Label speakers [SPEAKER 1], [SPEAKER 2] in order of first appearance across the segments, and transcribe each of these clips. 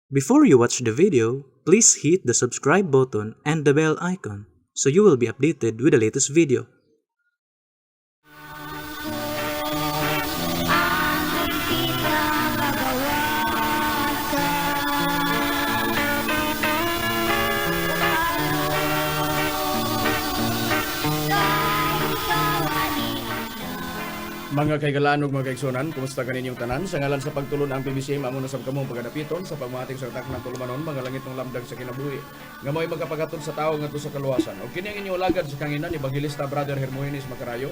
[SPEAKER 1] Before you watch the video, please hit the subscribe button and the bell icon so you will be updated with the latest video.
[SPEAKER 2] Mga kaigalaan ug mga kaigsunan, kumusta kaninyong tanan? Sa ngalan sa pagtulon ang PBCM, amo na sab kamong pagadapiton sa pagmahating sa taknang tulumanon, mga langit ng lamdag sa kinabuhi. Nga mo'y magkapagatod sa tao ngadto sa kaluwasan. Og kini ang inyong alagad sa kanginan, Evangelista Brother Hermogenes Macarayo.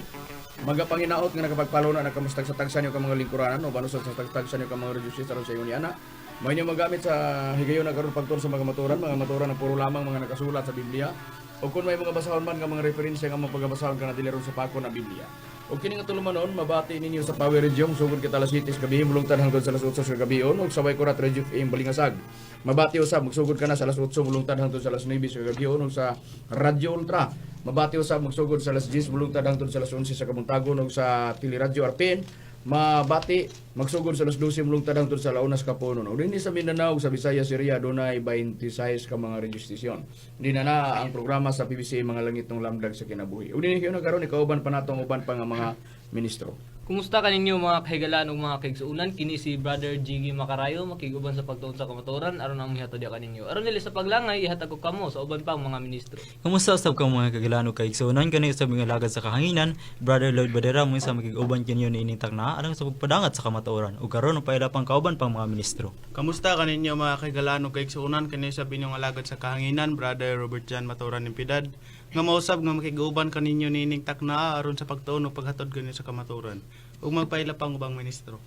[SPEAKER 2] Magapanginaot nga nakapagpalo na nakamustag sa tagsa niyo ka mga lingkuranan o banos sa tagsa niyo ka mga reduces aron sa ingon ni ana. May inyo magamit sa higayon na karon pagtuon sa mga maturan na puro lamang mga nakasulat sa Biblia. O kung may mga basahon man nga mga referensya nga mga pagabasahon ka na dili ron sa pako na Biblia. O kini nga tulumanon, mabati ninyo sa Power Radio, sugod kita alas 7 sa gabi, mulungtad hangtod sa alas 8 sa gabi ug sa Kurat Radio FM Balingasag. Mabati usab magsugod ka na sa alas 8 mulungtad hangtod sa alas 9 sa gabi ug sa Radio Ultra. Mabati usab magsugod sa alas 10 mulungtad hangtod sa alas 11 sa kabuntagon ug sa Teleradyo RPN. Mabati magsugod sa alas 12 mulungtad hangtod sa alauna sa kapunon. Ug dinhi sa Mindanao ug sa Visayas area dunay 26 ka mga radio station. Di na na ang programa sa PBC Mga Langit ng Lamdag sa Kinabuhi. Ug dinhi kayo na karon ikauban pa nato ang uban pa nga mga ministro.
[SPEAKER 3] Kumusta kaninyo mga kahigalaan ug mga kaigsuonan? Kini si Brother Jiggy Macarayo makiguban sa pagtuon sa kamatuoran aron ang mihatod diha kaninyo. Aron dili sa paglangay ihatag ko kamo sa uban pang mga ministro.
[SPEAKER 4] Kumusta usab ka mga kagilano kay igsuonan kani usab nga alagad sa kahanginan, Brother Lloyd Badera mo sa makig-uban kinyo niining takna alang sa pagpadangat sa kamatuoran ug karon paila pang kauban pang mga ministro.
[SPEAKER 5] Kamusta kaninyo mga kaigalaan ug kaigsuonan? Kini sa inyong alagad sa kahanginan, Brother Robert John Maturan Impidad, nga mausab nga makig-uban kaninyo niining taknaa aron sa pagtuon ug paghatod kaninyo sa kamatuoran ug magpaila pang ubang ministro.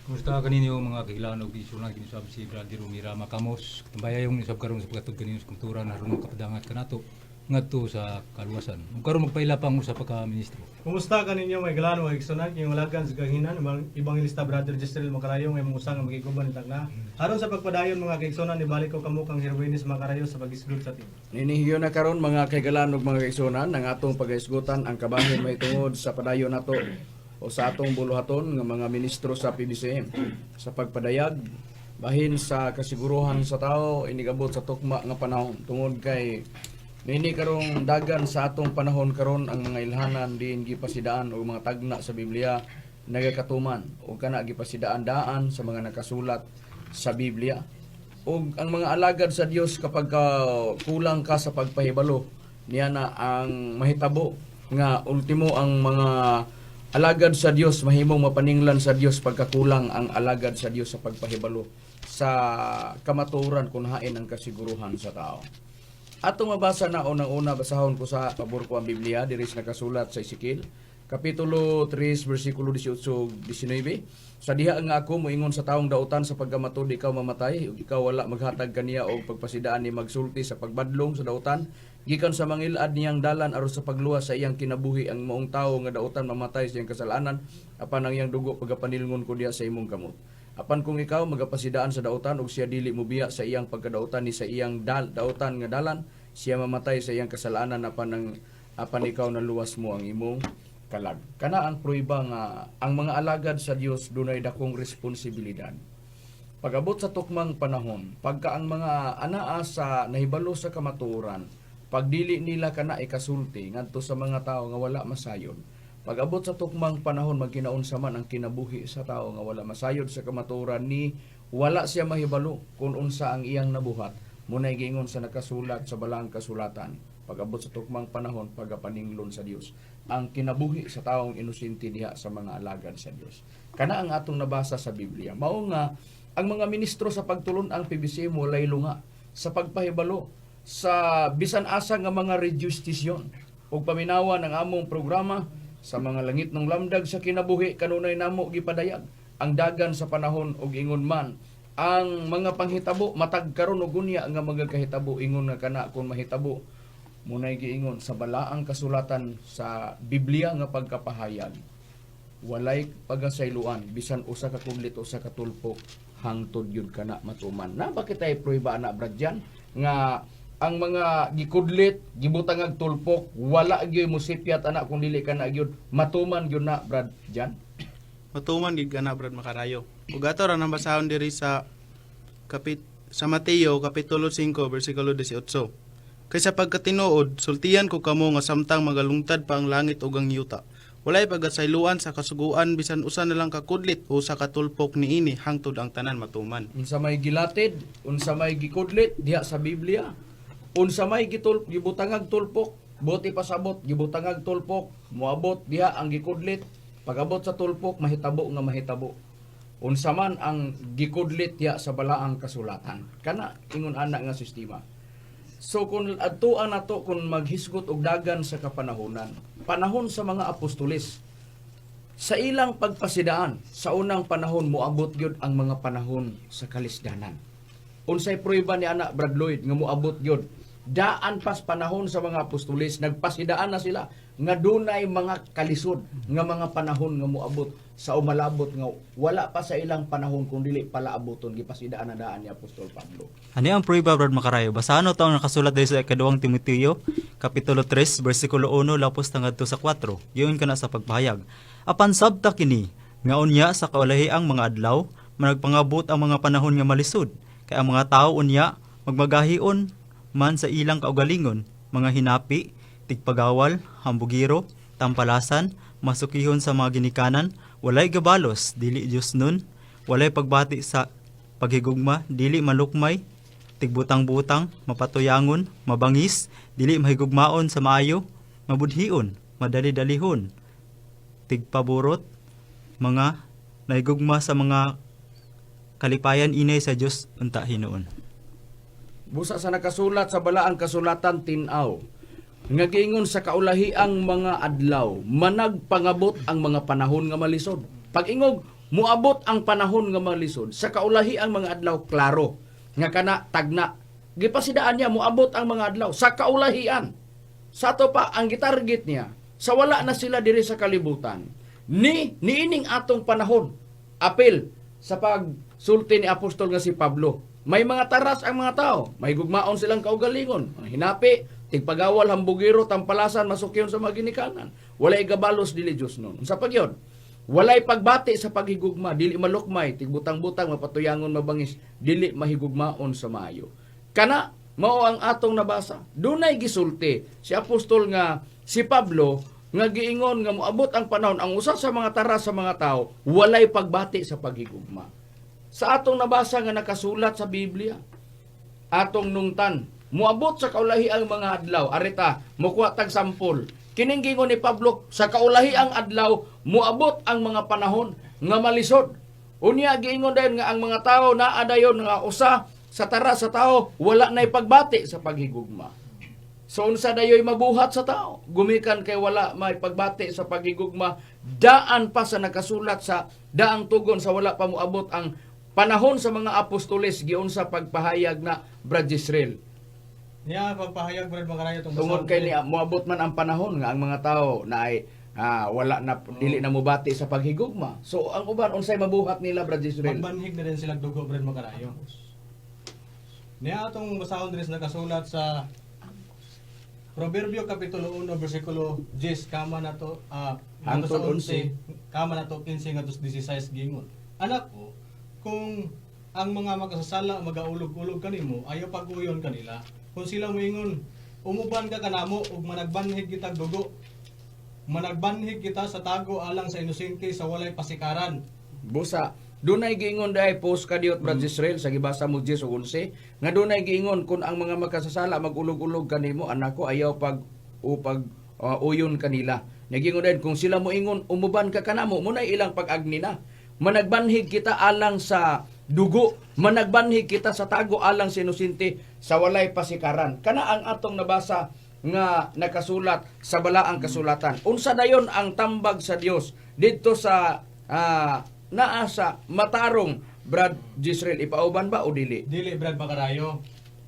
[SPEAKER 6] Kumusta kaninyo mga kahilaan og isunan? Kinusab si Brother Umira Makamos. Tambayayong nisab karon sa paghatod kaninyo sa kultura na aron makapadangat kanato ngadto sa kaluwasan. Ug karon magpaila pang usa pa ka ministro.
[SPEAKER 7] Kumusta kaninyo mga galano mga igsunan? Yung alagan sa kahinan, Evangelista Brother Jezreel Macarayo ngay mga nga magiguban ni takna. Aron sa pagpadayon mga kaigsunan, ibalik ko kamo kang Herwinis Macarayo sa pagisgod sa team.
[SPEAKER 2] Ninihiyo na karon mga kaigalaan ug mga kaigsuonan ang atong pagaisgutan ang kabahin mahitungod sa padayon nato o sa atong buluhaton nga mga ministro sa PBCM sa pagpadayag bahin sa kasiguruhan sa tao inigabot sa tukma nga panahon, tungod kay nini karong dagan sa atong panahon karon ang mga ilhanan diin gipasidaan og mga tagna sa Biblia nagakatuman o kana gipasidaan daan sa mga nakasulat sa Biblia. Ug ang mga alagad sa Dios, kapag ka kulang ka sa pagpahibalo niya na ang mahitabo nga ultimo ang mga alagad sa Dios mahimong mapaninglan sa Dios pagkakulang ang alagad sa Dios sa pagpahibalo sa kamatuoran kung hain ang kasiguruhan sa tao. Atong mabasa na unang-una, basahon ko sa pabor ko ang Biblia diri sa nakasulat sa Ezekiel Kapitulo 3 bersikulo 18 ug 19. Sa diha nga ako moingon sa taong dautan sa pagkamatud ikaw mamatay ug ikaw wala maghatag kaniya og pagpasidaan ni magsulti sa pagbadlong sa dautan gikan sa mangilad niyang dalan aron sa pagluwas sa iyang kinabuhi, ang maong tawo nga dautan mamatay sa iyang kasalanan, apan ang iyang dugo pagapanilngon ko diha sa imong kamot. Apan kung ikaw magapasidaan sa dautan ug siya dili mobiya sa iyang pagkadautan ni sa iyang dautan nga dalan, siya mamatay sa iyang kasalanan, apan ikaw naluwas mo ang imong kalag. Kana ang prueba nga ang mga alagad sa Dios dunay dakong responsibilidad. Pag-abot sa tukmang panahon, pagka ang mga anaa sa nahibalo sa kamatuoran, pagdili nila kana ikasulti ngadto sa mga tao nga wala masayod. Pag-abot sa tukmang panahon, magkinaunsa man ang kinabuhi sa tao nga wala masayod sa kamatuoran ni wala siya mahibalo kung unsa ang iyang nabuhat, munay giingon sa nakasulat sa balaang kasulatan. Pag-abot sa tukmang panahon, pagapaninglon sa Dios ang kinabuhi sa taong inosente diha sa mga alagad sa Dios. Kana ang atong nabasa sa Biblia. Mao nga ang mga ministro sa pagtulon ang PBC walay lunga sa pagpahibalo sa bisan asa nga mga radio station ug paminawa ng among programa sa mga langit ng lamdag sa kinabuhi. Kanunay namo gipadayag ang dagan sa panahon ug ingon man ang mga panghitabo matag karon ug unya nga magakahitabo, ingon nga kana kung mahitabo munay giingon sa balaang kasulatan sa Biblia nga pagkapahayag, walay pagasayloan bisan usa ka kudlit, usa ka tulpok, hangtod yun kana matuman na. Bakit ay prueba ana, Brad Jan, nga ang mga gikudlit gibutang ag tulpok wala gyud mosipyat ana kung dili kana gyud matuman gyud na, Brad Jan?
[SPEAKER 5] Matuman gid kana, Brad Makarayo. Ug ato ra nang basahon diri sa kapit Sa Mateo kapitulo 5 bersikulo 18. Kay sa pagkatinuod, sultian ko kamo nga samtang magalungtad pa ang langit ug ang yuta, walay pagasayloan sa kasuguan bisan usa na lang ka kudlit o sa katulpok niini hangtod ang tanan matuman.
[SPEAKER 2] Unsa may gilatid, unsa may gikudlit diha sa Biblia. Unsa may gibutangag tulpok, buti pasabot gibutangag tulpok, moabot diha ang gikudlit, pagabot sa tulpok mahitabo nga mahitabo. Unsa man ang gikudlit diha sa balaang kasulatan. Kana ingon ana nga sistema. So kung adtuan nato kung maghisgot og dagan sa kapanahonan, panahon sa mga apostoles, sa ilang pagpasidaan sa unang panahon moabot gyud ang mga panahon sa kalisdanan. Unsay prueba ni ana, Brad Lloyd, nga moabot gyud? Daan pas panahon sa mga apostoles, nagpasidaan na sila nga dunay mga kalisod nga mga panahon nga moabot sa umalabot nga wala pa sa ilang panahon kung dili pala abuton, gipasidaan na daan ni Apostol Pablo.
[SPEAKER 4] Ano ang prueba, Brad Makarayo? Basahan to ang nakasulat dahil sa ikaduhang Timoteo, Kapitulo 3, versikulo 1, lapos tangadto sa 4. Giyon ka na sa pagpahayag. Apan sabta kini, nga unya sa kaulahi ang mga adlaw, managpangabot ang mga panahon nga malisod. Kay ang mga tao unya, magmagahion man sa ilang kaugalingon, mga hinapi, tigpagawal, hambugiro, tampalasan, masukihon sa mga ginikanan, walay gabalos, dili Diyos nun, walay pagbati sa paghigugma, dili malukmay, tigbutang-butang, mapatuyangon, mabangis, dili mahigugmaon sa maayo, mabudhion, madali-dalihon, tigpaburot, mga nahigugma sa mga kalipayan inay sa Dios unta hinuon.
[SPEAKER 2] Busa sa nakasulat sa balaang kasulatan, tin-aw nga giingon sa kaulahiang mga adlaw managpangabot ang mga panahon nga malisod. Pag-ingog moabot ang panahon nga malisod sa kaulahiang mga adlaw, klaro nga kana tagna. Gipasidaan niya moabot ang mga adlaw sa kaulahian. Sa ato pa ang gitarget niya sa wala na sila diri sa kalibutan ni niining atong panahon, apil sa pagsulti ni apostol nga si Pablo. May mga taras ang mga tao, may gugmaon silang kaugalingon, mga hinapi, tigpagawal, hambugiro, tampalasan, masukyon sa mga ginikanan, walay gabalos, dili Diyos nun. Unsa pa gyud? Walay pagbati sa paghigugma, dili malukmay, tigbutang-butang, mapatuyangon, mabangis, dili mahigugmaon sa maayo. Kana mao ang atong nabasa. Dunay gisulti si apostol nga si Pablo nga giingon nga moabot ang panahon ang usa sa mga tara sa mga tao walay pagbati sa paghigugma. Sa atong nabasa nga nakasulat sa Biblia, atong nungtan, moabot sa kaulahi ang mga adlaw, arita, mukuha tag sampol. Kining giingon ni Pablo, sa kaulahi ang adlaw, moabot ang mga panahon nga malisod. Unya giingon dayon nga ang mga tao naa dayon nga usa sa tara sa tao wala nay pagbati sa paghigugma. So unsa dayoy mabuhat sa tao? Gumikan kay wala may pagbati sa paghigugma, daan pa sa nakasulat sa daang tugon sa wala pa moabot ang panahon sa mga apostoles, giunsa pagpahayag na, Brad Israel?
[SPEAKER 7] Niya pagpahayag, Brad Makarayo, tong
[SPEAKER 2] Tungod
[SPEAKER 7] basahon
[SPEAKER 2] kay
[SPEAKER 7] ko.
[SPEAKER 2] niya moabot man ang panahon nga ang mga tao na ay wala na, dili na mobati sa paghigugma. So ang uban, unsay mabuhat nila, Brad Israel?
[SPEAKER 7] Magbanhig na rin silang dugo, Brad Makarayo. Niya atong basahon diri sa nakasulat sa Proverbio kapitulo 1 bersikulo 10 kama nato
[SPEAKER 2] Hangtod
[SPEAKER 7] ngadto sa 11 kama nato 15 ngadto sa 16, gingon. Anak ko, kung ang mga makasasala magaulog-ulog kanimo, ayaw pag-uyon kanila. Kung sila moingon, "Umuban ka kanamo ug managbanhig kitag dugo. Managbanhig kita sa tago alang sa inosente sa walay pasikaran."
[SPEAKER 2] Busa, dunay giingon daay post kadiot, Brad Israel, sa gibasa mo 10 ug 11 nga dunay giingon kung ang mga makasasala magulog-ulog kanimo, anak ko, ayaw pag o pag uyon kanila. Nagingon dayon kung sila moingon, "Umuban ka kanamo," munay ilang pag-agni na. Managbanhig kita alang sa dugo, managbanhig kita sa tago alang sa inosente sa walay pasikaran. Kana ang atong nabasa nga nakasulat sa balaang kasulatan. Unsa dayon ang tambag sa Dios didto sa naa sa matarong, Brad Jisrael? Ipauban ba o dili?
[SPEAKER 7] Dili, Brad Makarayo.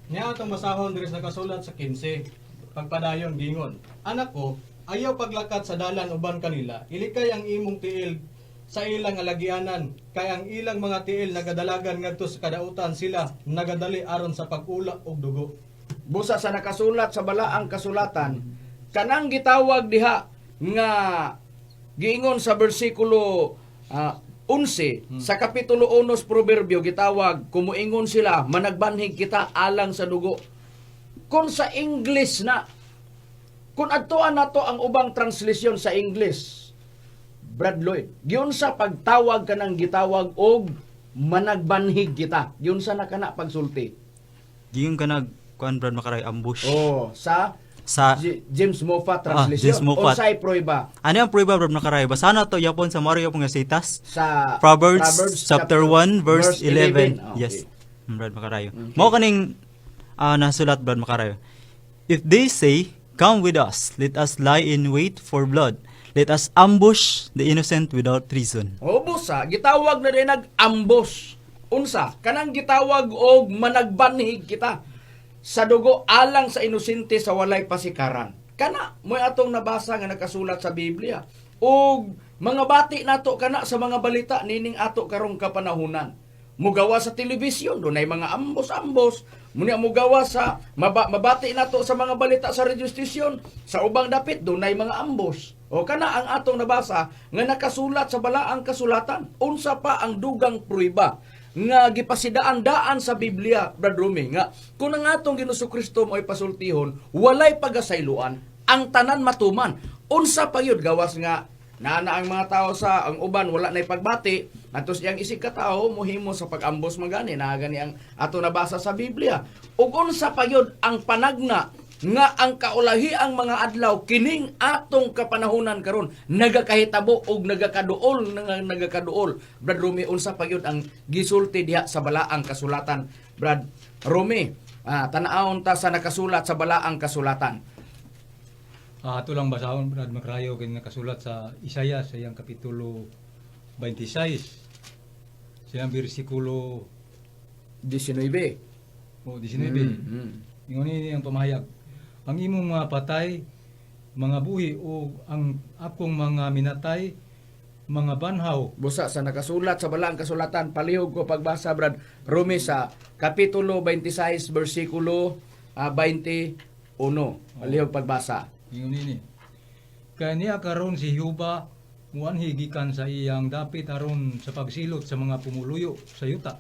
[SPEAKER 7] Niya atong basahon diri sa nakasulat sa 15. Pagpadayon gingon. Anak ko, ayaw paglakat sa dalan uban kanila. Ilikay ang imong tiil sa ilang alagianan kay ang ilang mga tiil nagadalagan ngadto sa kadautan, sila nagadali aron sa pag-ula og dugo.
[SPEAKER 2] Busa sa nakasulat sa balaang kasulatan, kanang gitawag diha nga giingon sa bersikulo 11 sa kapitulo 1 sa Proverbio gitawag kumuingon sila managbanhig kita alang sa dugo. Kung sa English na, kung adtuan nato ang ubang translation sa English, Brad Lloyd, giunsa pagtawag kanang gitawag og managbanhig kita? Giunsa na kana pagsulti?
[SPEAKER 4] Giingon kanag kuan, Brad Makarayo, ambush.
[SPEAKER 2] Oh, sa
[SPEAKER 4] Sa
[SPEAKER 2] James Moffat translation.
[SPEAKER 4] James Moffat.
[SPEAKER 2] Unsay prueba?
[SPEAKER 4] Ano ang prueba, Brad Makarayo? Basa na to yapon sa Mario pong sitas.
[SPEAKER 2] Sa
[SPEAKER 4] Proverbs chapter 1 verse 11.
[SPEAKER 2] Okay.
[SPEAKER 4] Yes. Brad Makarayo. Mao kaning nasulat, Brad Makarayo. "If they say, 'Come with us, let us lie in wait for blood. Let us ambush the innocent without reason."
[SPEAKER 2] O busa, gitawag na rin nag-ambush. Unsa? Kanang gitawag og managbanhig kita sa dugo alang sa inosente sa walay pasikaran. Kana mo'y atong nabasa nga nakasulat sa Biblia. Og mga bati nato kana sa mga balita nining ato karong kapanahunan. Mugawa sa telebisyon, dunay mga ambos-ambos. Munya mugawa sa mabati nato sa mga balita sa radio station, sa ubang dapit dunay mga ambos. O kana ang atong nabasa nga nakasulat sa balaang kasulatan. Unsa pa ang dugang pruiba nga gipasidaan daan sa Biblia, Brad Rumi, nga kung ang atong Ginoong Kristo mo'y pasultihon, walay pagasayloan, ang tanan matuman? Unsa pa yun gawas nga naa na ang mga tao sa ang uban wala nay pagbati atos iyang isig ka tawo mohimo sa pag-ambos magani naa gani ang ato nabasa sa Biblia? Ug unsa pa yun ang panagna nga ang kaulahi ang mga adlaw kining atong kapanahonan karon nagakahitabo og nagakaduol nga nagakaduol, Brad Rumi? Unsa pa gyud ang gisulti diha sa balaang kasulatan, Brad Rumi? Tan-awon ta sa nakasulat sa balaang kasulatan.
[SPEAKER 6] Ato lang basahon, Brad Makrayo, kay nakasulat sa Isaiah sa iyang kapitulo 26 sa iyang bersikulo
[SPEAKER 2] 19.
[SPEAKER 6] O 19. Ingon ini ang pamahayag. "Ang imong mga patay, mga buhi o ang akong mga minatay, mga banhaw."
[SPEAKER 2] Busa sa nakasulat sa balaang kasulatan, palihog ko pagbasa, Brad Rumi, sa kapitulo 26 bersikulo 21. Palihog pagbasa.
[SPEAKER 6] Ingon ini. "Kay niya karon si Jehova muanhi gikan sa iyang dapit aron sa pagsilot sa mga pumuluyo sa yuta.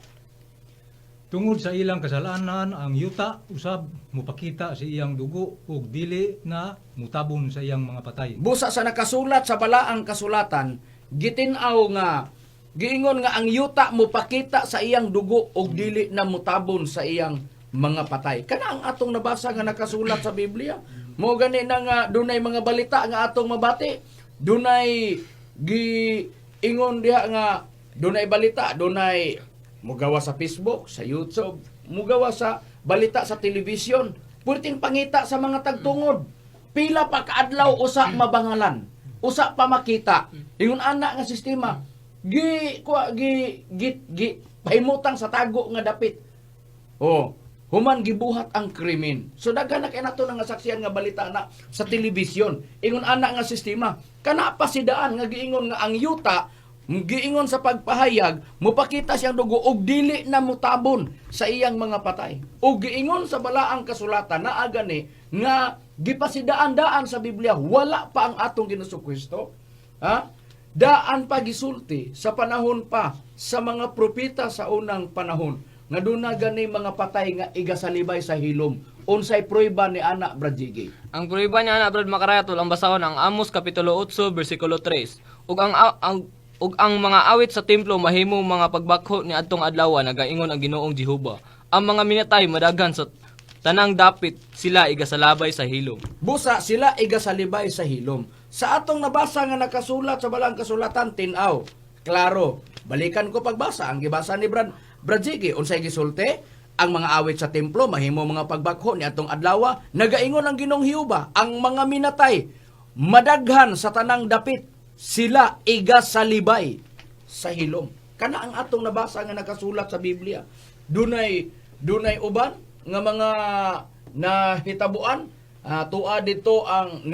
[SPEAKER 6] Tungod sa ilang kasalanan ang yuta usab mupakita sa iyang dugo ug dili na mutabon sa iyang mga patay."
[SPEAKER 2] Busa sa nakasulat sa balaang kasulatan, gitin-aw nga giingon nga ang yuta mopakita sa iyang dugo ug dili na mutabon sa iyang mga patay. Kana ang atong nabasa nga nakasulat sa Biblia. Mo gani na nga dunay mga balita nga atong mabati. Dunay giingon diha nga dunay balita, dunay mugawa sa Facebook, sa YouTube, mugawa sa balita sa television. Pwedeng pangita sa mga tagtungod. Pila pa kaadlaw usa mabangalan, usa pa makita. Ingon ana nga sistema, gi kuha gi gi, gi pahimutang sa tago nga dapit. Oh, human gibuhat ang krimen. So daghan na kay nato nga saksihan nga balita na sa telebisyon. Ingon ana nga sistema, kana pa sidaan nga giingon nga ang yuta giingon sa pagpahayag mopakita siyang dugo og dili na mutabon sa iyang mga patay. Og giingon sa balaang kasulatan naa gani nga gipasidaan-daan sa Biblia wala pa ang atong Ginoong Kristo. Ha? Daan pa gisulti sa panahon pa sa mga propeta sa unang panahon nga duna gani mga patay nga igasalibay sa hilom. Unsay prueba ni ana, Brad Jiggy?
[SPEAKER 3] Ang prueba niya na, Brad Makarayatol, ang basahon ang Amos kapitulo 8 bersikulo 3. Ug ang mga awit sa templo mahimo mga pagbakho ni adtong adlaw, nagaingon ang Ginoong Jehova. Ang mga minatay madaghan sa tanang dapit, sila igasalabay sa hilom.
[SPEAKER 2] Busa sila igasalibay sa hilom. Sa atong nabasa nga nakasulat sa balang kasulatan, tin-aw. Klaro. Balikan ko pagbasa ang gibasa ni Brad Jiggy. Unsay gisulti? Ang mga awit sa templo mahimo mga pagbakho ni atong adlaw, nagaingon ang Ginoong Jehova, ang mga minatay madaghan sa tanang dapit, sila igasalibay sa hilom. Kana ang atong nabasa nga nakasulat sa Biblia. Dunay dunay uban nga mga nahitabuan, tua dito ang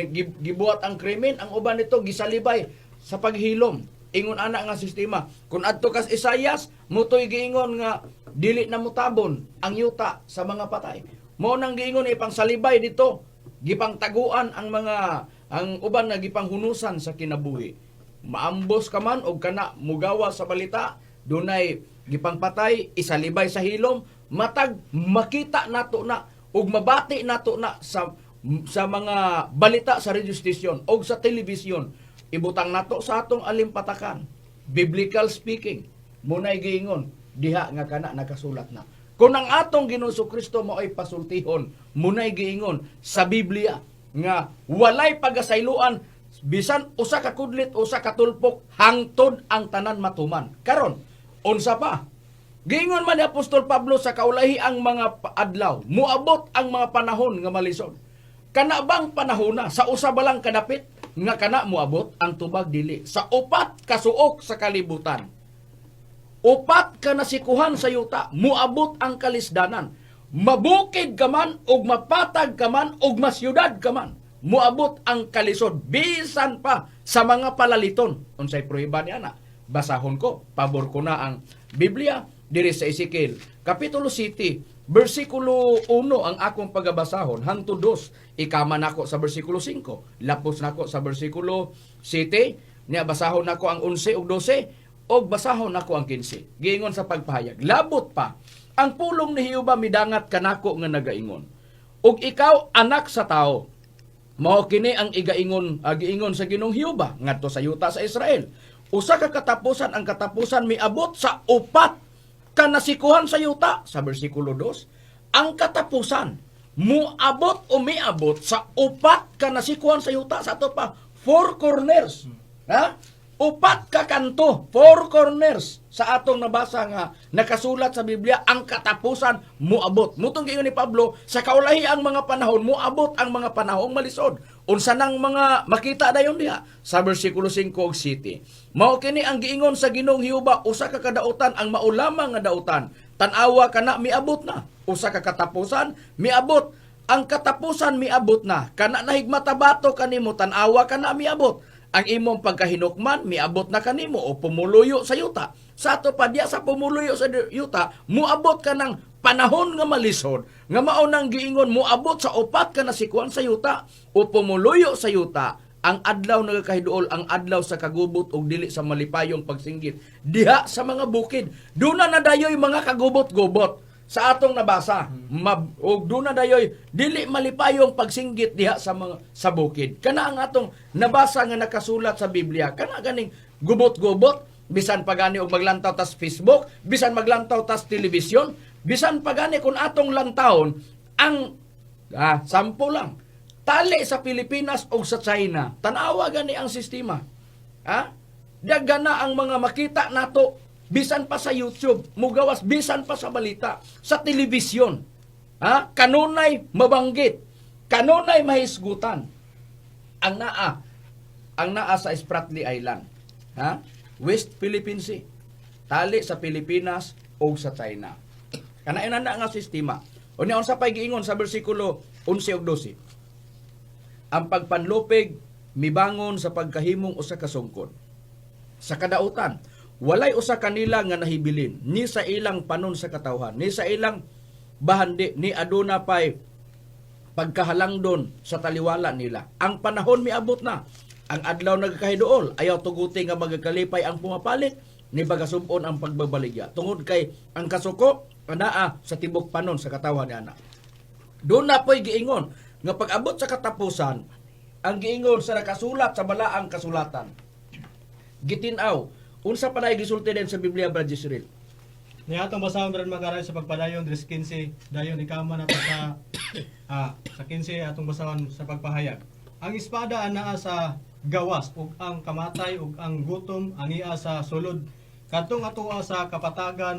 [SPEAKER 2] gibuhat ang krimen, ang uban nito gisalibay sa paghilom. Ingon ana nga sistema. Kung adto kas Isayas, mutoy giingon nga dili na mutabon ang yuta sa mga patay. Mao nang giingon ipangsalibay dito, gipangtaguan ang mga ang uban nga gipanghunusan sa kinabuhi. Maambos ka man og kana mugawa sa balita, dunay gipangpatay, isalibay sa hilom, matag makita nato na ug mabati nato na sa mga balita sa radio station og sa television. Ibutang nato sa atong alimpatakan. Biblical speaking, munay giingon diha nga kana nakasulat na. Kung ang atong Ginoong Kristo mao'y pasultihon, munay giingon sa Biblia nga walay pagasayloan bisan usa ka kudlit, usa ka tulpok, hangtod ang tanan matuman. Karon, unsa pa? Giingon man ni Apostol Pablo sa kaulahi ang mga adlaw, muabot ang mga panahon nga malisod. Kana bang panahona sa usa ba lang kadapit nga kana muabot ang tubag? Dili, sa upat kasuok sa kalibutan. Upat ka nasikuhan sa yuta, muabot ang kalisdanan. Mabukid ka man, ug mapatag ka man, ug masyudad ka man, muabot ang kalisod, bisan pa sa mga palaliton. Unsay prueba niya na? Basahon ko, pabor ko na ang Biblia, diri sa Ezekiel, Kapitulo 7, versikulo 1 ang akong pagabasahon, hangtod 2, ikama nako sa versikulo 5, lapos nako sa versikulo 7, niya basahon nako ang 11 ug 12, og basahon nako ang 15. Giingon sa pagpahayag, labot pa, ang pulong ni Jehova midangat kanako nga nagaingon: "Ug ikaw, anak sa tao, mao kini ang igaingon, giingon sa Ginoong Jehova ngadto sa yuta sa Israel. Usa ka katapusan, ang katapusan miabot sa upat ka nasikuhan sa yuta." Sa bersikulo 2, ang katapusan muabot o miabot sa upat ka nasikuhan sa yuta, sa ato pa four corners. Ha? Upat ka kanto, four corners sa atong nabasa nga nakasulat sa Biblia, ang katapusan muabot. Mutong giingon ni Pablo sa kaulahi ang mga panahon, muabot ang mga panahong malisod. Unsa nang mga makita dayon diha sa bersikulo 5 ug 7? "Mao kini ang giingon sa Ginoong Jehova: usa ka kadautan, ang mao lamang nga dautan. Tan-awa, kana miabot na. Usa ka katapusan miabot. Ang katapusan miabot na. Kana nahigmatabato kanimo, tan-awa, kana miabot. Ang imong pagkahinukman miabot na kanimo o pumuluyo sa yuta." Sa ato pa diya sa pumuluyo sa yuta, muabot ka ng panahon nga malisod, nga mao nang giingon muabot sa upat ka nasikuan sa yuta o pumuluyo sa yuta. Ang adlaw nagakahiduol, ang adlaw sa kagubot ug dili sa malipayong pagsinggit diha sa mga bukid. Duna na dayoy mga kagubot-gubot sa atong nabasa. Ug duna dayoy dili malipayong pagsinggit diha sa mga sa bukid. Kana ang atong nabasa nga nakasulat sa Biblia. Kana ganing gubot-gubot, bisan pa gani og maglantaw tas Facebook, bisan maglantaw tas telebisyon, bisan pa gani kung atong lantawon ang sampo lang. Tali sa Pilipinas o sa China. Tanawa gani ang sistema. Ha? Daghan na ang mga makita nato bisan pa sa YouTube, mugawas bisan pa sa balita, sa telebisyon. Ha? Kanunay mabanggit, kanunay mahisgutan. Ang naa sa Spratly Island. Ha? West Philippine Sea. Tali sa Pilipinas o sa China. Kana na nga sistema. Unya unsa pay giingon sa bersikulo 11 ug 12? "Ang pagpanlupig mibangon sa pagkahimong usa ka sungkod. Sa kadautan, walay usa kanila nga nahibilin ni sa ilang panon sa katawhan, ni sa ilang bahandi, ni aduna pay pagkahalangdon sa taliwala nila. Ang panahon miabot na. Ang adlaw nagkahiduol, ayaw tuguti nga magakalipay ang pumapalit, ni bagasubon ang pagbabaligya. Tungod kay ang kasuko anaa sa tibok panon sa katawhan ni ana." Doon na po'y giingon nga pag-abot sa katapusan, ang giingon sa nakasulat sa balaang kasulatan. Gitinaw, unsa pa na gisulti din sa Biblia, Brad Jisreel?
[SPEAKER 7] Niya atong basahon, Brad Magaray, sa pagpadayon dres 15, dayon ikama nato sa 15 atong basahon sa pagpahayag. "Ang espada anaa sa gawas ug ang kamatay ug ang gutom ania sa sulod. Kadtong atoa sa kapatagan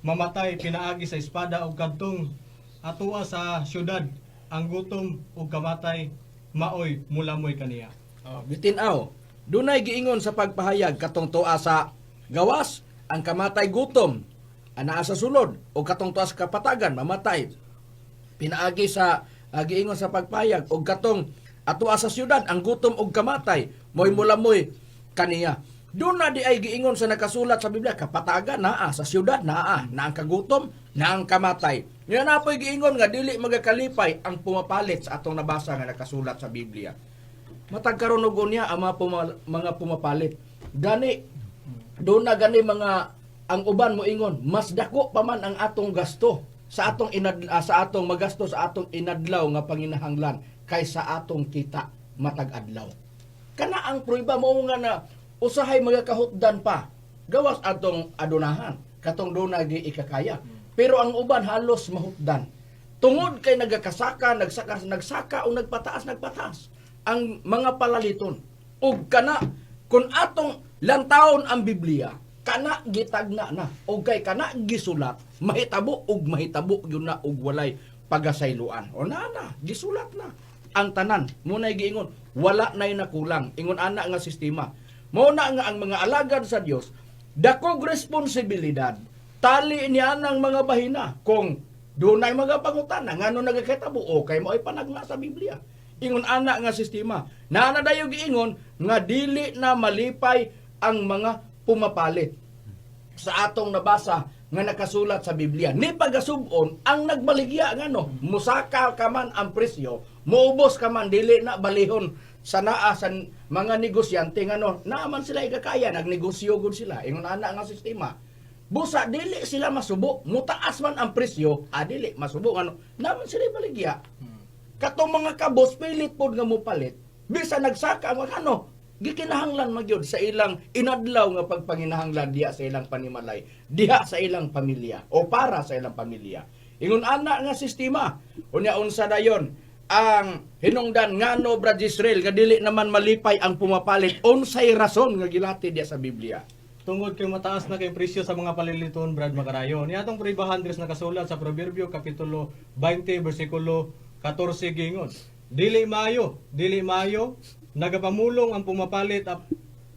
[SPEAKER 7] mamatay pinaagi sa espada ug kadtong atoa sa syudad, ang gutom ug kamatay maoy mulamoy kaniya."
[SPEAKER 2] Oh, gitinaw. Dunay giingon sa pagpahayag katong tua sa gawas, ang kamatay, gutom, anaa sa sulod, o katong tua sa kapatagan mamatay pinaagi sa giingon sa pagpahayag, og katong atoa sa syudad, ang gutom og kamatay moy mulamoy kaniya. Doon na di ay giingon sa nakasulat sa Biblia, kapatagan naa sa syudad, naa na ang kagutom, na ang kamatay. Nga na po'y giingon nga dili magakalipay ang pumapalit sa atong nabasa nga nakasulat sa Biblia. Matag karon og unya ang mga pumapalit. Gani doon na gani mga ang uban mo ingon, mas dako pa man ang atong gasto sa atong sa atong magasto sa atong inadlaw nga panginahanglan kaysa atong kita matag adlaw. Kana ang prueba mo nga na usahay magakahutdan pa gawas atong adunahan katong doon gi ikakaya. Pero ang uban halos mahutdan tungod kay nagakasaka, nagsaka, nagsaka o nagpataas, nagpataas ang mga palaliton. Ug kana kung atong lantawon ang Biblia, kana gitagna na og kay kana gisulat, mahitabo ug mahitabo yun na og walay pagasayloan. O na na, gisulat na ang tanan. Mo na giingon, wala na'y nakulang. Ingon ana nga sistema. Mao na nga ang mga alagad sa Dios dakog responsibilidad tali niya ng mga bahina kung dunay mga pangutana ngano nagakatabo, okay mo ay panagna sa Biblia. Ingon ana nga sistema. Naa na dayo giingon nga dili na malipay ang mga pumapalit sa atong nabasa nga nakasulat sa Biblia. Ni pagasub-on ang nagbaligya, ngano musaka ka man ang presyo, muubos ka man, dili na balihon sa naa sa mga negosyante, ngano naa man sila ikakaya, nagnegosyo gud sila. Ingon ana nga sistema. Busa dili sila masubo, mutaas man ang presyo, dili masubo, ngano naa man sila baligya. Katong mga kabos pilit pod nga mopalit bisan nagsaka ang ano, gikinahanglan magyud sa ilang inadlaw nga pagpanginahanglan diha sa ilang panimalay, diha sa ilang pamilya o para sa ilang pamilya. Ingon ana nga sistema. Unya unsa dayon ang hinungdan, ngano, Brad Israel, nga dili naman malipay ang pumapalit? Unsay rason nga gilati diha sa Biblia?
[SPEAKER 7] Tungod kay mataas na kay presyo sa mga paliliton, Brad Makarayo. Ni atong pribahan dres nakasulat sa Proverbio kapitulo 20 bersikulo 14 gingon: "Dili maayo, dili maayo nagapamulong ang pumapalit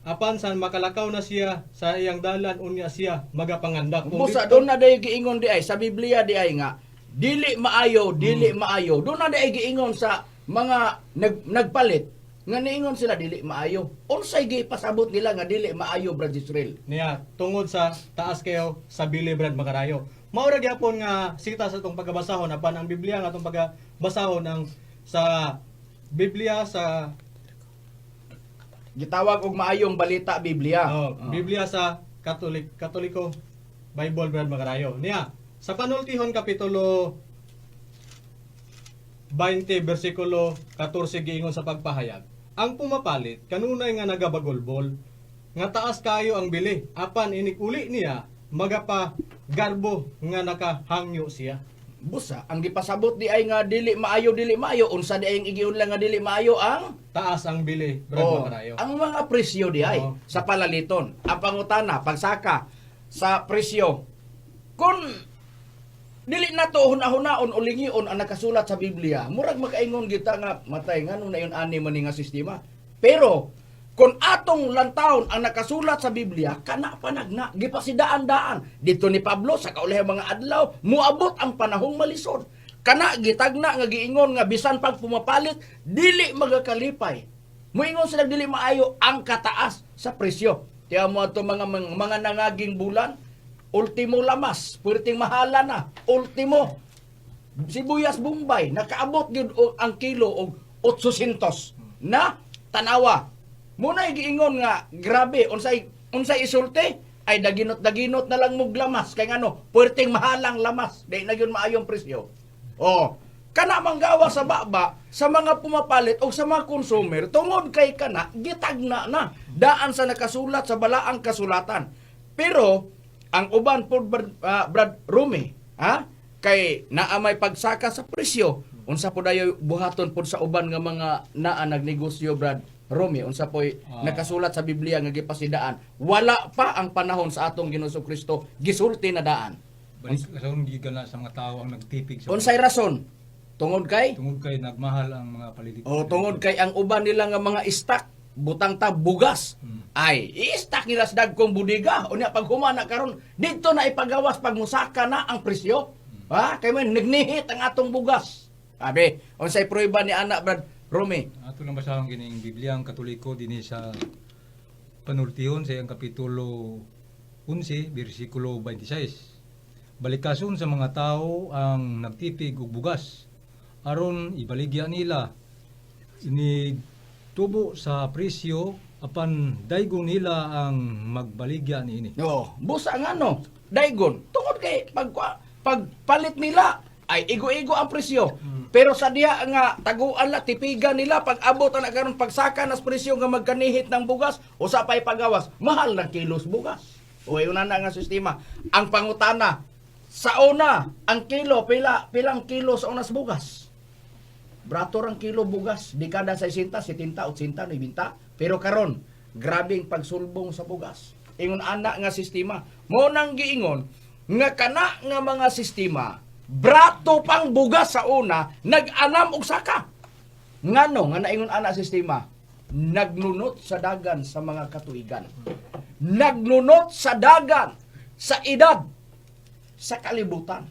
[SPEAKER 7] apan san makalakaw na siya sa iyang dalan, unya siya magapangandak." Kung
[SPEAKER 2] Busa doon na day giingon di ay sa Biblia di ay nga dili maayo, dili maayo. Doon na day giingon sa mga nagpalit nga niingon sila dili maayo. Unsay gipasabot nila nga dili maayo, Brad Israel?
[SPEAKER 7] Niya tungod sa taas kayo sa bili, Brad Makarayo. Mao ra gyapon nga sita sa atong pagabasahon, apan ang Biblia nga atong pagabasahon ang sa Biblia sa
[SPEAKER 2] Gitawag og maayong balita Biblia.
[SPEAKER 7] Oh, Biblia sa Katoliko Bible, Brad Makarayo. Niya sa Panultihon kapitulo 20 bersikulo 14 giingon sa pagpahayag: "Ang pumapalit kanunay nga nagabagulbol nga taas kayo ang bili, apan inig uli niya magapa garbo nga nakahangyo siya."
[SPEAKER 2] Busa ang gipasabot di ay nga dili maayo, dili maayo, unsa di ay ang igiun lang nga dili maayo ang
[SPEAKER 7] Taas ang bili, Brad
[SPEAKER 2] Oh,
[SPEAKER 7] Makarayo.
[SPEAKER 2] ang mga presyo di ay sa palaliton. Ang pangutana, pagsaka sa presyo. Kung dili nato hunahunahon o lingion ang nakasulat sa Biblia, murag makaingon kita nga matay, ngano na yun ani man ni nga sistema. Pero kung atong lantawon ang nakasulat sa Biblia, kana panagna gipasidaan-daan dito ni Pablo sa kaulahang mga adlaw muabot ang panahong malisod. Kana gitagna nga giingon nga bisan pag pumapalit dili magakalipay. Moingon sila dili maayo ang kataas sa presyo. Tiyan mo ato mga nangaging bulan, ultimo lamas, puwerteng mahala na, ultimo sibuyas Bombay, nakaabot gyud ang kilo og 800 na tanawa. Muna giingon nga grabe, unsay unsay isulti ay daginot-daginot na lang mog lamas kay ngano puwerteng mahalang lamas, di na gyud maayong presyo. Oh, kana manggawa sa baba sa mga pumapalit o sa mga consumer tungod kay kana gitagna na daan sa nakasulat sa balaang kasulatan. Pero ang uban pod, Brad Rumi, ha, kay naa may pagsaka sa presyo, unsa po dayo buhaton pod sa uban nga mga naa nagnegosyo, Brad Rumi? Unsa poy nakasulat sa Biblia nga gipasidaan wala pa ang panahon sa atong Ginoong Kristo gisulti na daan?
[SPEAKER 6] Balik rason gikan na sa mga tao ang nagtipig sa
[SPEAKER 2] Unsay rason? Tungod kay
[SPEAKER 6] Tungod kay nagmahal ang mga palilit.
[SPEAKER 2] O tungod kay ang uban nila nga mga stock, butang ta bugas, ay i-stock nila sa dagkong budiga. Unya pag humana karon didto na ipagawas pag musaka na ang presyo. Ha, kay man nagnihit ang atong bugas. Abe, unsay prueba ni ana, Brad Rumi?
[SPEAKER 6] Ato lang basahon kining Biblia ang Katoliko dinhi sa Panultihon sa iyang kapitulo 11 bersikulo 26. Balikason sa mga tao ang nagtipig og bugas aron ibaligya nila ini Tubo sa presyo apan daygon nila ang magbaligya niini.
[SPEAKER 2] Oh, busa nga no. Daygon, tungod kay pagpalit nila ay igo-igo ang presyo. Pero sa diha nga taguan la tipigan nila pag abot ana karon, pagsaka nas presyo nga magkanihit ng bugas, usa pay pagawas, mahal ng kilos bugas. O ayon na nga sistema. Ang pangutana sa una, ang kilo pila pilang kilo sa unas bugas? Brato rang kilo bugas, di kada 60, 70, 80, 90. Pero karon, grabing pagsulbong sa bugas. Ingon ana nga sistema. Mo nang giingon nga kana nga mga sistema, brato pang bugas sa una, nag-anam og saka. Ngano nga naingon ana sistema? Nagnunot sa dagan sa mga katuigan. Nagnunot sa dagan sa edad sa kalibutan.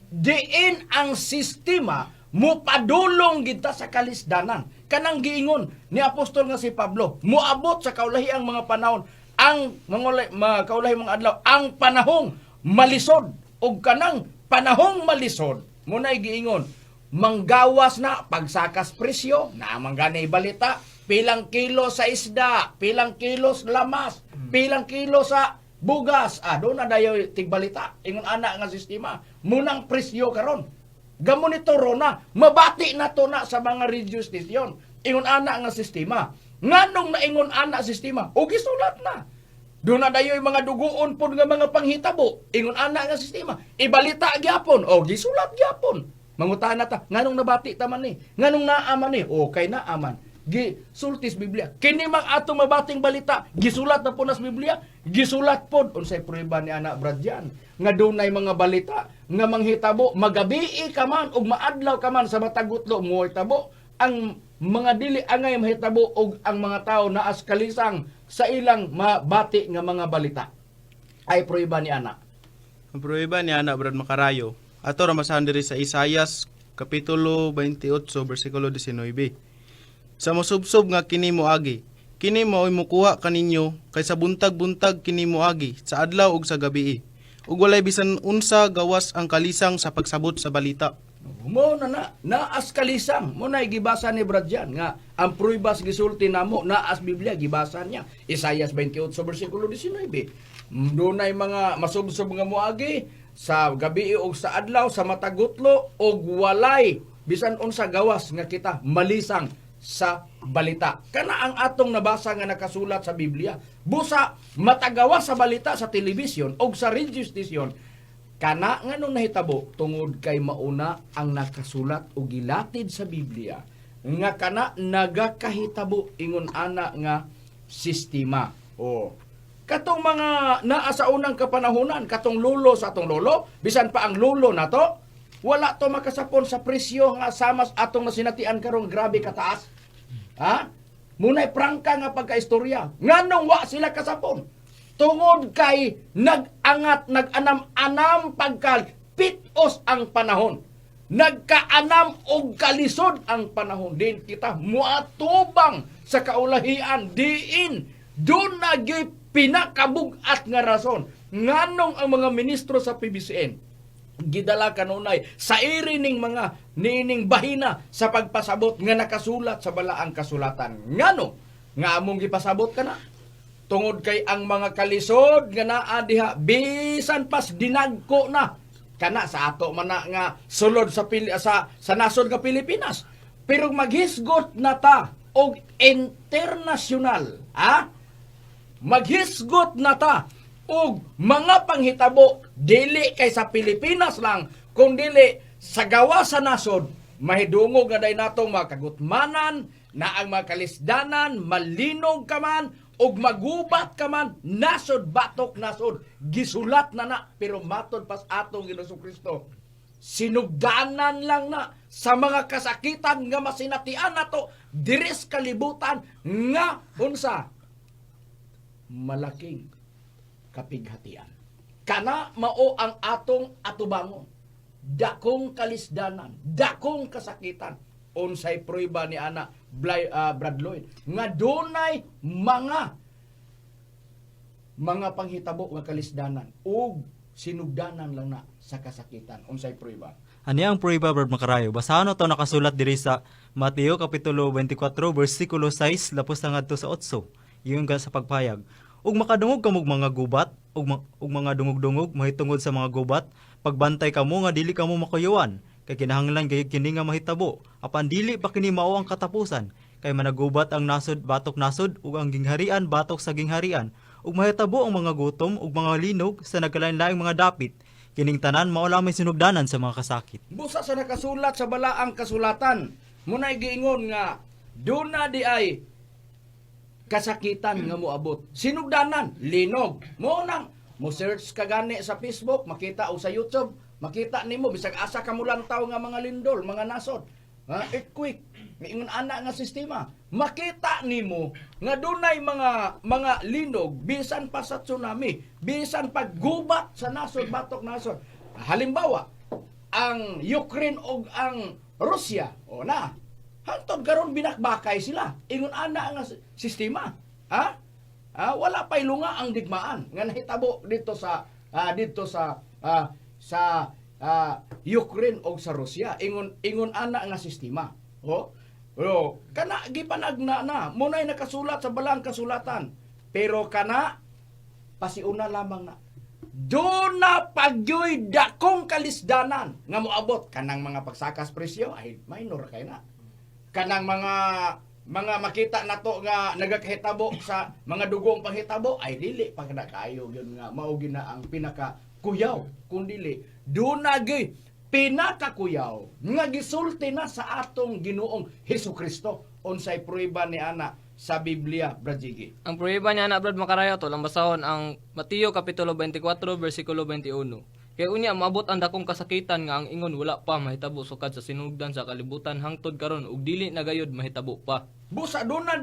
[SPEAKER 2] Diin ang sistema mupadulong kita sa kalisdanan. Kanang giingon ni apostol nga si Pablo, muabot sa kaulahi ang mga panahon, ang mga, mga kaulahi mga adlaw, ang panahong malisod ug kanang panahong malisod mo na giingon manggawas na pagsakas presyo na manggani balita, pilang kilo sa isda, pilang kilo sa lamas, pilang kilo sa bugas. Ah, doon na dayo tigbalita. Ingon ana nga sistema munang presyo karon gamonitoro na, mabati na to na sa mga radio station. Ingon ana nga sistema, nganong naingon ana sistema o gisulat na doon na dayoy mga dugoon pod nga mga panghitabo. Ingon ana nga sistema. Ibalita gyapon o gisulat gyapon. Mangutana ta, nganong nabati ta man ni? Nganong naa man ni? Okay na aman. Gi sultis Biblia. Kini mang atong mabating balita, gisulat na po nas Biblia, gisulat pod unsay prueba ni ana, Brad Jan, nga dunay mga balita nga manghitabo magabii ka man ug maadlaw ka man, sa matag gutlo mo tabo ang mga dili angay mahitabo og ang mga tao naas kalisang sa ilang mabati nga mga balita. Ay prueba ni ana.
[SPEAKER 5] Ang pruweba ni ana, Brad Makarayo, ato ra masahan diri sa Isayas kapitulo 28 bersikulo 19. Sa mosubsob nga kini moagi, kini maoy mukuha kaninyo kay sa buntag-buntag kini moagi, sa adlaw ug sa gabii. Ug walay bisan unsa gawas ang kalisang sa pagsabot sa balita.
[SPEAKER 2] Mo na na naas kalisang mo na gibasa ni Brad Jan nga ang pruebas gisulti namo naas Biblia, gibasa niya Isayas 28 bersikulo 19. Dunay mga masubsob nga moagi sa gabi ug sa adlaw sa matag gutlo ug walay bisan unsa gawas nga kita malisang sa balita. Kana ang atong nabasa nga nakasulat sa Biblia. Busa matagawa sa balita sa telebisyon o sa radio station, kana nga nung nahitabo tungod kay mauna ang nakasulat o gilatid sa Biblia nga kana nagakahitabo ingon ana nga sistema. O katong mga naa sa unang kapanahonan, katong lulo sa atong lolo, bisan pa ang lulo nato, wala to makasapon sa presyo nga samas atong nasinatian karong grabe kataas. Ha? Munay prangka nga pagkaistorya. Nganong wa sila kasapon? Tungod kay nag-angat, nag-anam-anam pagkal pitos ang panahon. Nagkaanam og kalisod ang panahon din kita muatubang sa kaulahian diin doon na gyuy pinakabugat nga rason nganong ang mga ministro sa PBCN gidala kanunay sa iri ning mga niining bahina sa pagpasabot nga nakasulat sa balaang kasulatan. Ngano nga among gipasabot kana? Tungod kay ang mga kalisod nga naa diha bisan pas dinagko na kana sa ato man na nga sulod sa Pili- sa nasod nga Pilipinas. Pero maghisgot na ta og international, ha? Maghisgot na ta og mga panghitabo dili kay sa Pilipinas lang kung dili sa gawa sa nasod, mahidungog nga day natong mga kagutmanan na ang mga kalisdanan, malinog ka man og magubat ka man, nasod batok nasod, gisulat na na, pero matod pas atong Ginoong Kristo sinugdanan lang na sa mga kasakitan nga masinatian nato diri sa kalibutan nga unsa malaking kapighatian. Kana mao ang atong atubangon. Dakong kalisdanan, dakong kasakitan. Unsay prueba ni ana, Blay, Brad Lloyd, nga dunay mga panghitabo nga kalisdanan ug Sinugdanan lang na sa kasakitan. Unsay prueba?
[SPEAKER 4] Ani ang prueba, Brad Makarayo. Basahan to nakasulat diri sa Mateo kapitulo 24 bersikulo 6 lapos na ngadto sa 8. Iyon ka sa pagpayag. Ug makadungog kamog mga gubat ug mga dungog-dungog mahitungod sa mga gubat, pagbantay kamo nga dili kamo makuyuan kay kinahanglan gayud kini nga mahitabo. Apan dili pa kini mao ang katapusan, kay managubat ang nasod batok nasod ug ang gingharian batok sa gingharian, ug mahitabo ang mga gutom ug mga linog sa nagkalain-laing mga dapit. Kining tanan mao lamang sinugdanan sa mga kasakit.
[SPEAKER 2] Busa sa nakasulat sa balaang kasulatan, muna'y giingon nga duna di ay kasakitan nga moabot. Sinugdanan, linog. Mo nang mo search ka gani sa Facebook, makita o sa YouTube, makita nimo bisag asa ka mulantaw nga mga lindol, mga nasod. Ha, earthquake, miingon ana nga sistema. Makita nimo nga dunay mga linog bisan pa sa tsunami, bisan pa gubat sa nasod batok nasod. Halimbawa, ang Ukraine og ang Russia, o na, hantod karon binakbakay sila. Ingon ana nga sistema. Ha? Ah, wala pa'y lunga ang digmaan nga nahitabo dito sa Ukraine og sa Russia. Ingon ingon ana nga sistema. Oh. Pero kana gipanagna na, muna'y nakasulat sa balang kasulatan. Pero kana pasiuna lamang na. Doon na pagyoy dakong kalisdanan nga moabot kanang mga pagsakas presyo ay minor kay na. Kanang mga makita nato nga nagakahitabo sa mga dugong panghitabo ay dili pa kada kayo gyud nga mao gyud na ang pinaka kuyaw, kun dili doon na gyud pinakakuyaw nga gisulti na sa atong Ginoong Hesus Kristo. Unsay prueba ni ana sa Biblia, Brad Jiggy?
[SPEAKER 3] Ang pruweba niya na, Brad Makarayo, tol, ang basahon ang Mateo kapitulo 24 versikulo 21. Kay unya maabot ang dakong kasakitan nga ang ingon wala pa mahitabo sukad sa sinugdan sa kalibutan hangtod karon ug dili na gayud mahitabo pa.
[SPEAKER 2] Busa doon na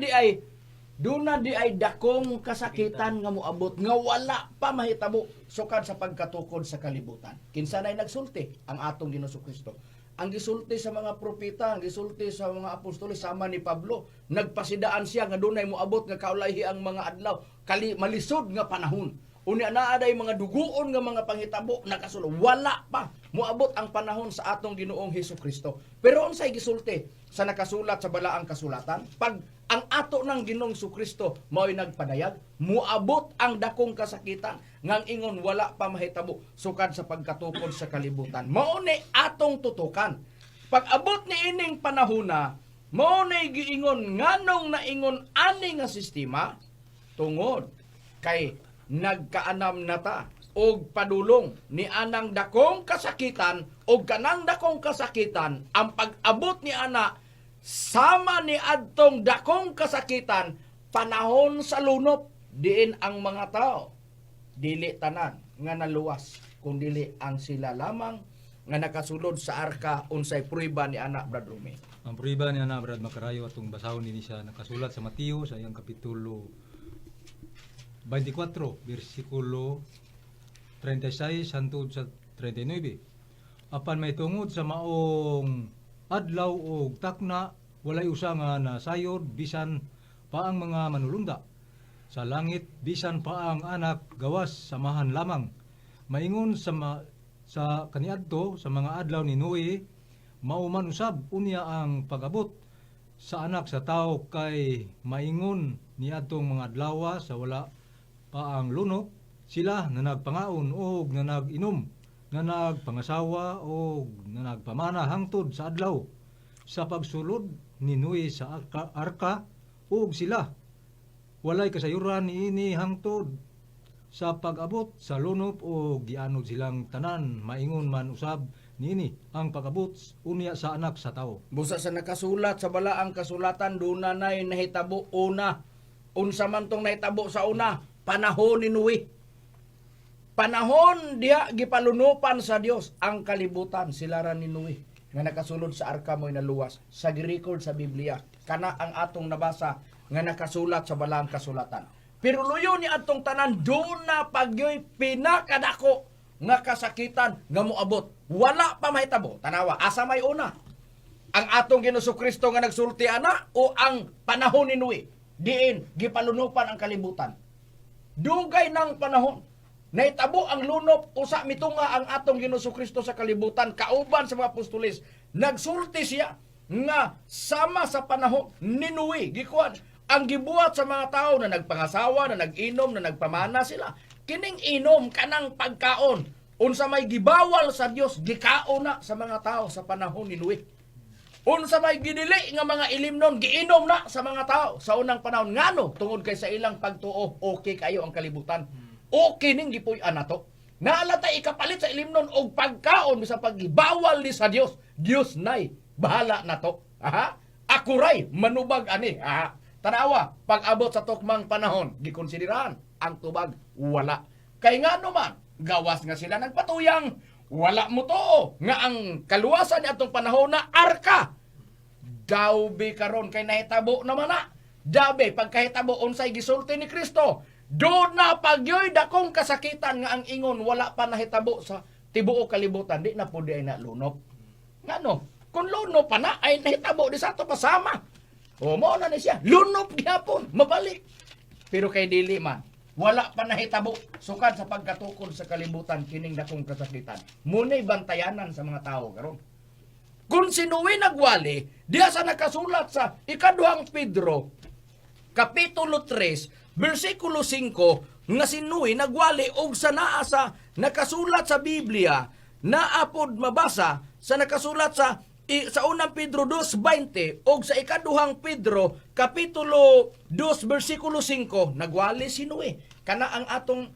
[SPEAKER 2] di ay dakong kasakitan nga moabot nga wala pa mahitabo sukad sa pagkatukod sa kalibutan. Kinsa nay nagsulti? Ang atong Ginoong Kristo. Ang gisulti sa mga propeta, ang gisulti sa mga apostoles sama ni Pablo, nagpasidaan siya nga dunay moabot nga kaulahi ang mga adlaw, kali malisod nga panahon. Unya naa day mga duguon nga mga panghitabo nakasulod. Wala pa moabot ang panahon sa atong Ginoong Hesus Kristo. Pero unsay gisulti sa nakasulat sa balaang kasulatan? Pag ang ato ng Ginoong Kristo mao'y nagpadayag, moabot ang dakong kasakitan ngang ingon wala pa mahitabo sukad sa pagkatukod sa kalibutan. Mao ni atong tutukan. Pag abot ni ining panahona, mao ni giingon nganong naingon ani nga sistema tungod kay nagkaanam na ta og padulong ni anang dakong kasakitan, og kanang dakong kasakitan ang pag-abot ni ana sama ni adtong dakong kasakitan, panahon sa lunop, diin ang mga tao dili tanan nga naluwas kung dili ang sila lamang nga nakasulod sa arka. Unsay prueba ni ana, Brad Rumi?
[SPEAKER 6] Ang prueba niya na, Brad Makarayo, atong basahon nini siya nakasulat sa Mateo sa iyang kapitulo 24 bersikulo 36 hangtod sa 39. Apan may tungod sa maong adlaw og takna, walay usa nga nasayod, bisan pa ang mga manulunda sa langit, bisan pa ang Anak, gawas sa Amahan lamang. Maingon sa kaniadto sa mga adlaw ni Noe, mao man usab unya ang pag-abot sa Anak sa Tao, kay maingon niadtong mga adlawa sa wala pa ang lunop, sila na nagpangaon og na nag-inom, na nagpangasawa og na nagpamana, hangtod sa adlaw sa pagsulod ni Noe sa arka, ug sila walay kasayuran niini hangtod sa pag-abot sa lunop o gianod silang tanan. Maingon man usab niini ang pag-abot unya sa Anak sa Tao.
[SPEAKER 2] Busa sa nakasulat sa balaang kasulatan, doon na na'y nahitabo una. Unsa man tong nahitabo sa una? Panahon ni Noe. Panahon diha gipalunupan sa Dios ang kalibutan, sila ra ni Noe nga nakasulod sa arka mo'y naluwas sa gi-record sa Biblia. Kana ang atong nabasa nga nakasulat sa balaang kasulatan. Pero luyo ni atong tanan, doon na pagyoy pinakadako nga kasakitan nga moabot. Wala pa mahitabo. Tanawa, asa may una? Ang atong Ginoong Kristo nga nagsulti ana o ang panahon ni Noe? Diin gipalunupan ang kalibutan. Dugay ng panahon. Nahitabo ang lunop, usa mitunga ang atong Ginoong Kristo sa kalibutan kauban sa mga apostoles. Nagsulti siya nga sama sa panahon ni Noe, gikuan ang gibuhat sa mga tao na nagpangasawa, na nag-inom, na nagpamana sila. Kining inom kanang pagkaon, unsa may gibawal sa Dios, gikaon na sa mga tao sa panahon ni Noe. Unsa may ginili nga mga ilimnon, giinom na sa mga tao sa unang panahon. Ngano? Tungod kay sa ilang pagtuo, okay kayo ang kalibutan. Okay ning gipuy-an nato. Naala ta ikapalit sa ilimnon og pagkaon bisan pagbawal ni sa Dios. Dios nay bahala nato. Aha. Akuray manubag ani. Aha. Tanawa, pag-abot sa tukmang panahon, gikonsiderahan ang tubag wala. Kay ngano man, gawas nga sila nagpatuyang, wala mo tuo nga ang kaluwasan ni atong panahon na arka. Dawbe karon kay nahitabo naman na. Dabe pagkahitabo unsay gisulti ni Kristo. Do na pagyoy dakong kasakitan nga ang ingon wala pa nahitabo sa tibuok kalibutan, di na pud ay na lunop. Ngano? Kung lunop pa na ay nahitabo di sa ato pasama. O mo na ni siya, lunop gyapon, mabalik. Pero kay dili man, wala pa nahitabo sukad sa pagkatukod sa kalibutan kining dakong kasakitan. Muna'y bantayanan sa mga tao karon. Kung si Noe nagwali, diya sa nakasulat sa ikaduhang Pedro, Kapitulo 3, versikulo 5, nga si Noe nagwali og sa naa sa nakasulat sa Biblia, naapod mabasa sa nakasulat sa sa unang Pedro 2:20 og sa ikaduhang Pedro kapitulo 2 versikulo 5, nagwali si Noe. Kana ang atong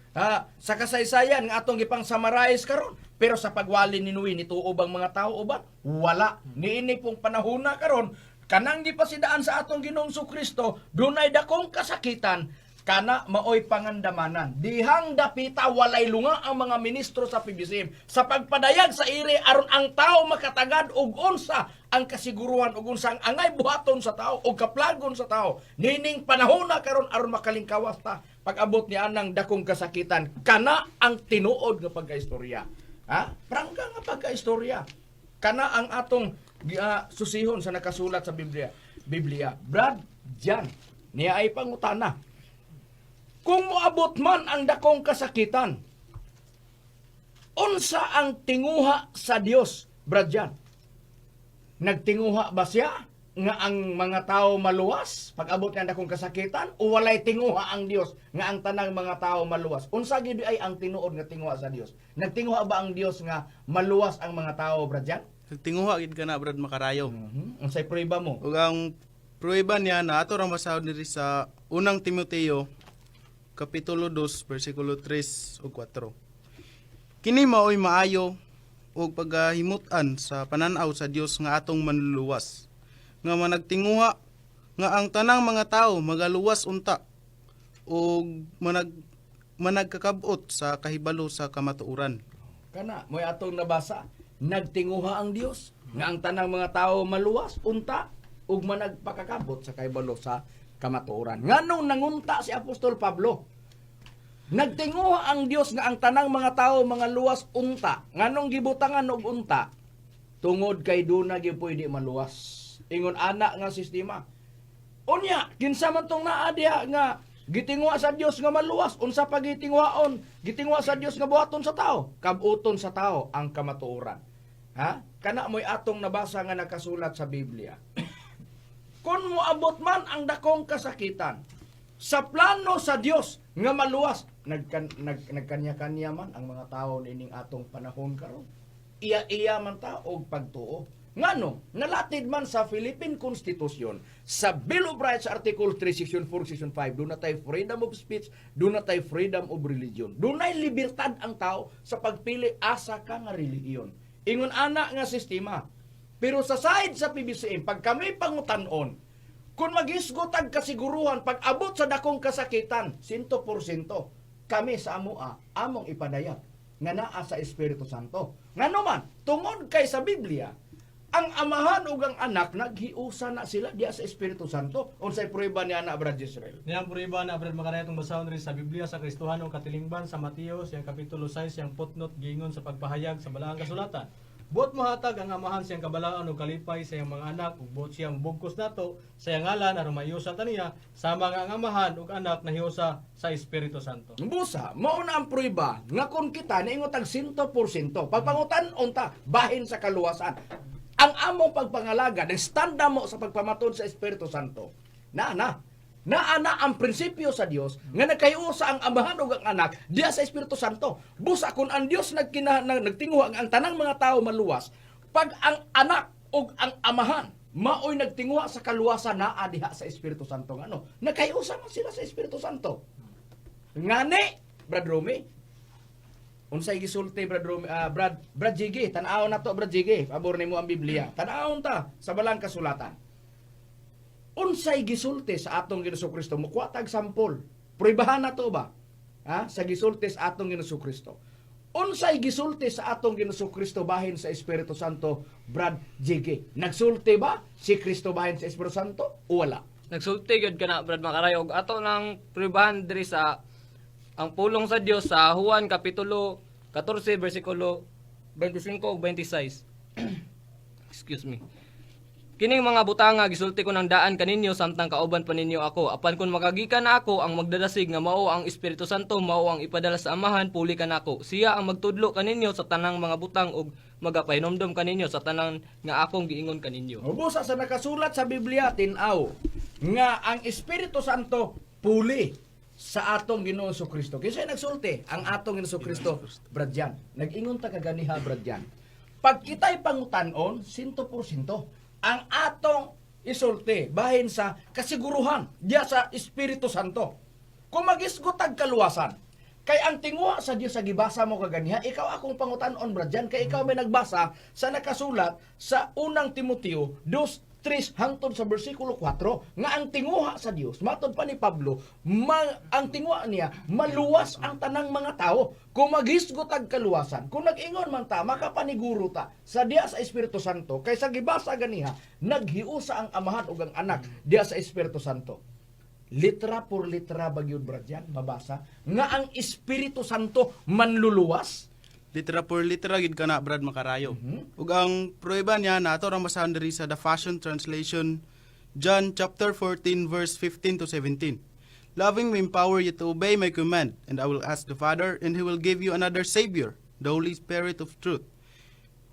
[SPEAKER 2] sa kasaysayan nga atong gipang summarize karon. Pero sa pagwali ni Noe, nituo bang mga tao uban? Wala. Niini pong panahona karon, kanang gipasidaan sa atong Ginoong Kristo, dunay dakong kasakitan, kana maoy pangandamanan. Dihang dapita walay lunga ang mga ministro sa PBCM sa pagpadayag sa iri aron ang tao makatagad og unsa ang kasiguruhan og unsa ang angay buhaton sa tao og kaplagon sa tao. Nining panahona karon aron makalingkawas ta pag-abot ni anang dakong kasakitan, kana ang tinuod nga pagkaistorya. Ha? Prangka nga pagkaistorya. Kana ang atong susihon sa nakasulat sa Biblia. Biblia. Brad, Jan, niya ay pangutana. Kung moabot man ang dakong kasakitan, unsa ang tinguha sa Dios, Brad Jan? Nagtinguha ba siya nga ang mga tao maluwas pag abot ng dakong kasakitan, o walay tinguha ang Dios nga ang tanang mga tao maluwas? Unsa gid ay ang tinuod nga tinguha sa Dios? Nagtinguha ba ang Dios nga maluwas ang mga tao, Brad Jan?
[SPEAKER 5] Nagtinguha gid kana, Brad Makarayo.
[SPEAKER 2] Unsay prueba mo?
[SPEAKER 5] Ug ang pruweba niya na ato ra masahod diri sa unang Timoteo kapitulo 2 bersikulo 3 ug 4. Kini maoy maayo ug pagahimut-an sa panan-aw sa Dios nga atong manluluwas, nga managtinguha nga ang tanang mga tawo magaluwas unta ug managkakab-ot sa kahibalo sa kamatuoran.
[SPEAKER 2] Kana mo'y atong nabasa, nagtinguha ang Dios nga ang tanang mga tao maluwas unta ug managpakakabot sa kahibalo sa kamatuoran. Nganong nangunta si Apostol Pablo? Nagtinguha ang Dios nga ang tanang mga tao mga luwas unta. Nganong gibutangan og unta? Tungod kay duna gyud pwede maluwas. Ingon ana nga sistema. Unya, kinsa man tong naa diha nga gitinguha sa Dios nga maluwas, unsa pa gitinguhaon? Gitinguha sa Dios nga buhaton sa tao, kabuton sa tao ang kamatuoran. Ha? Kana mo'y atong nabasa nga nakasulat sa Biblia. Kung moabot man ang dakong kasakitan, sa plano sa Dios nga maluwas, nagkanya-kanya man ang mga tao niining atong panahon karon. Iya-iya man ta og pagtuo. Ngano, nalatid man sa Philippine Constitution, sa Bill of Rights Article 3, Section 4, Section 5, doon na tayo freedom of speech, doon na tayo freedom of religion. Doon na libertad ang tao sa pagpili asa ka nga relihiyon. Ingon ana nga sistema. Pero sa side sa PBCM, pag kami pangutanon, kung maghisgot ang kasiguruhan, pag abot sa dakong kasakitan, 100% kami sa amoa, among ipadayag, nga naa sa Espiritu Santo. Ngano man, tungod kay sa Biblia, ang amahan ug ang anak naghiusa na sila diya sa Espiritu Santo. Unsay prueba ni ana, Brad Israel?
[SPEAKER 7] Niyang puriba na, Brad Makaraya, itong basahon rin sa Biblia sa Kristohanong Katilingban sa Mateo, siyang Kapitulo 6, siyang footnote, gingon sa pagpahayag sa Balaang Kasulatan. Buot mohatag ang Amahan siyang kabalaan ug kalipay sa iyang mga anak ug buot siya mobugkos nato sa iyang ngalan aron mahiusa ta niya sama nga ang Amahan ug Anak nahiusa sa Espiritu Santo.
[SPEAKER 2] Busa, mao na ang prueba nga kung kita niingon tag 100%, pagpangutan-on ta bahin sa kaluwasan. Ang among pagpangalaga, nagstanda mo sa pagpamatod sa Espiritu Santo. Na na. Naa na ang prinsipyo sa Dios nga nagkahiusa ang Amahan ug ang Anak diya sa Espiritu Santo. Busa kung ang Dios nagtinguha ang tanang mga tao maluwas, pag ang Anak ug ang Amahan maoy nagtinguha sa kaluwasan, naa diha sa Espiritu Santo, ngano nagkahiusa man sila sa Espiritu Santo. Ngani, Brad Romy, unsay gisulti, Brad Romy, Brad Jiggy, tan-awon na to, Brad Jiggy, pabor nimo ang Biblia. Tan-awon ta sa balang kasulatan. Unsay gisulti sa atong Ginoong Kristo? Mukuha tag sampol. Pruibahan na to ba? Ha? Sa gisulti sa atong Ginoong Kristo. Unsay gisulti sa atong Ginoong Kristo bahin sa Espiritu Santo, Brad Jiggy? Nagsulti ba si Kristo bahin sa Espiritu Santo o wala?
[SPEAKER 3] Nagsulti gyud kana, Brad Makarayo, og ato nang pruebahan diri sa ang pulong sa Dios sa Juan kapitulo 14 bersikulo 25 ug 26. Excuse me. "Kining mga butanga gisulti ko ng daan kaninyo samtang kauban pa ninyo ako. Apan kung makagikan na ako, ang magdadasig nga mao ang Espiritu Santo, mao ang ipadala sa Amahan puli kanako. Siya ang magtudlo kaninyo sa tanang mga butang ug magapahinomdom kaninyo sa tanan nga akong giingon kaninyo."
[SPEAKER 2] Busa sa nakasulat sa Biblia, tinaw nga ang Espiritu Santo puli sa atong Ginoong Kristo. Kinsa nagsulti? Ang atong Ginoong Kristo, Brad Jan. Nag-ingon ta kaganiha, Brad Jan. Pag kita'y pangutan-on, 100% ang atong isulti bahin sa kasiguruhan diya sa Espiritu Santo. Kung magisgot tag kaluwasan, kay ang tinguha sa Dios sa gibasa mo kaganiha, ikaw akong pangutan-on, Brad Jan, kay ikaw may nagbasa sa nakasulat sa Unang Timoteo 2:3 hangtod sa bersikulo 4 nga ang tinguha sa Dios, matod pa ni Pablo, ang tinguha niya maluwas ang tanang mga tao. Kung maghisgot ang kaluwasan, kung nag-ingon man ta, makapaniguro ta sa diya sa Espiritu Santo, kay sa gibasa ganiha, naghiusa ang Amahan ug ang Anak diya sa Espiritu Santo. Litra por litra bagyod, Brad Jan, mabasa nga ang Espiritu Santo manluluwas.
[SPEAKER 5] Litra por litra gid kana, Brad Makarayo. Ug ang prueba niya na ato ra masahan diri sa The Passion Translation, John chapter 14 verse 15 to 17. "Loving me empower you to obey my command, and I will ask the Father, and he will give you another Savior, the Holy Spirit of truth,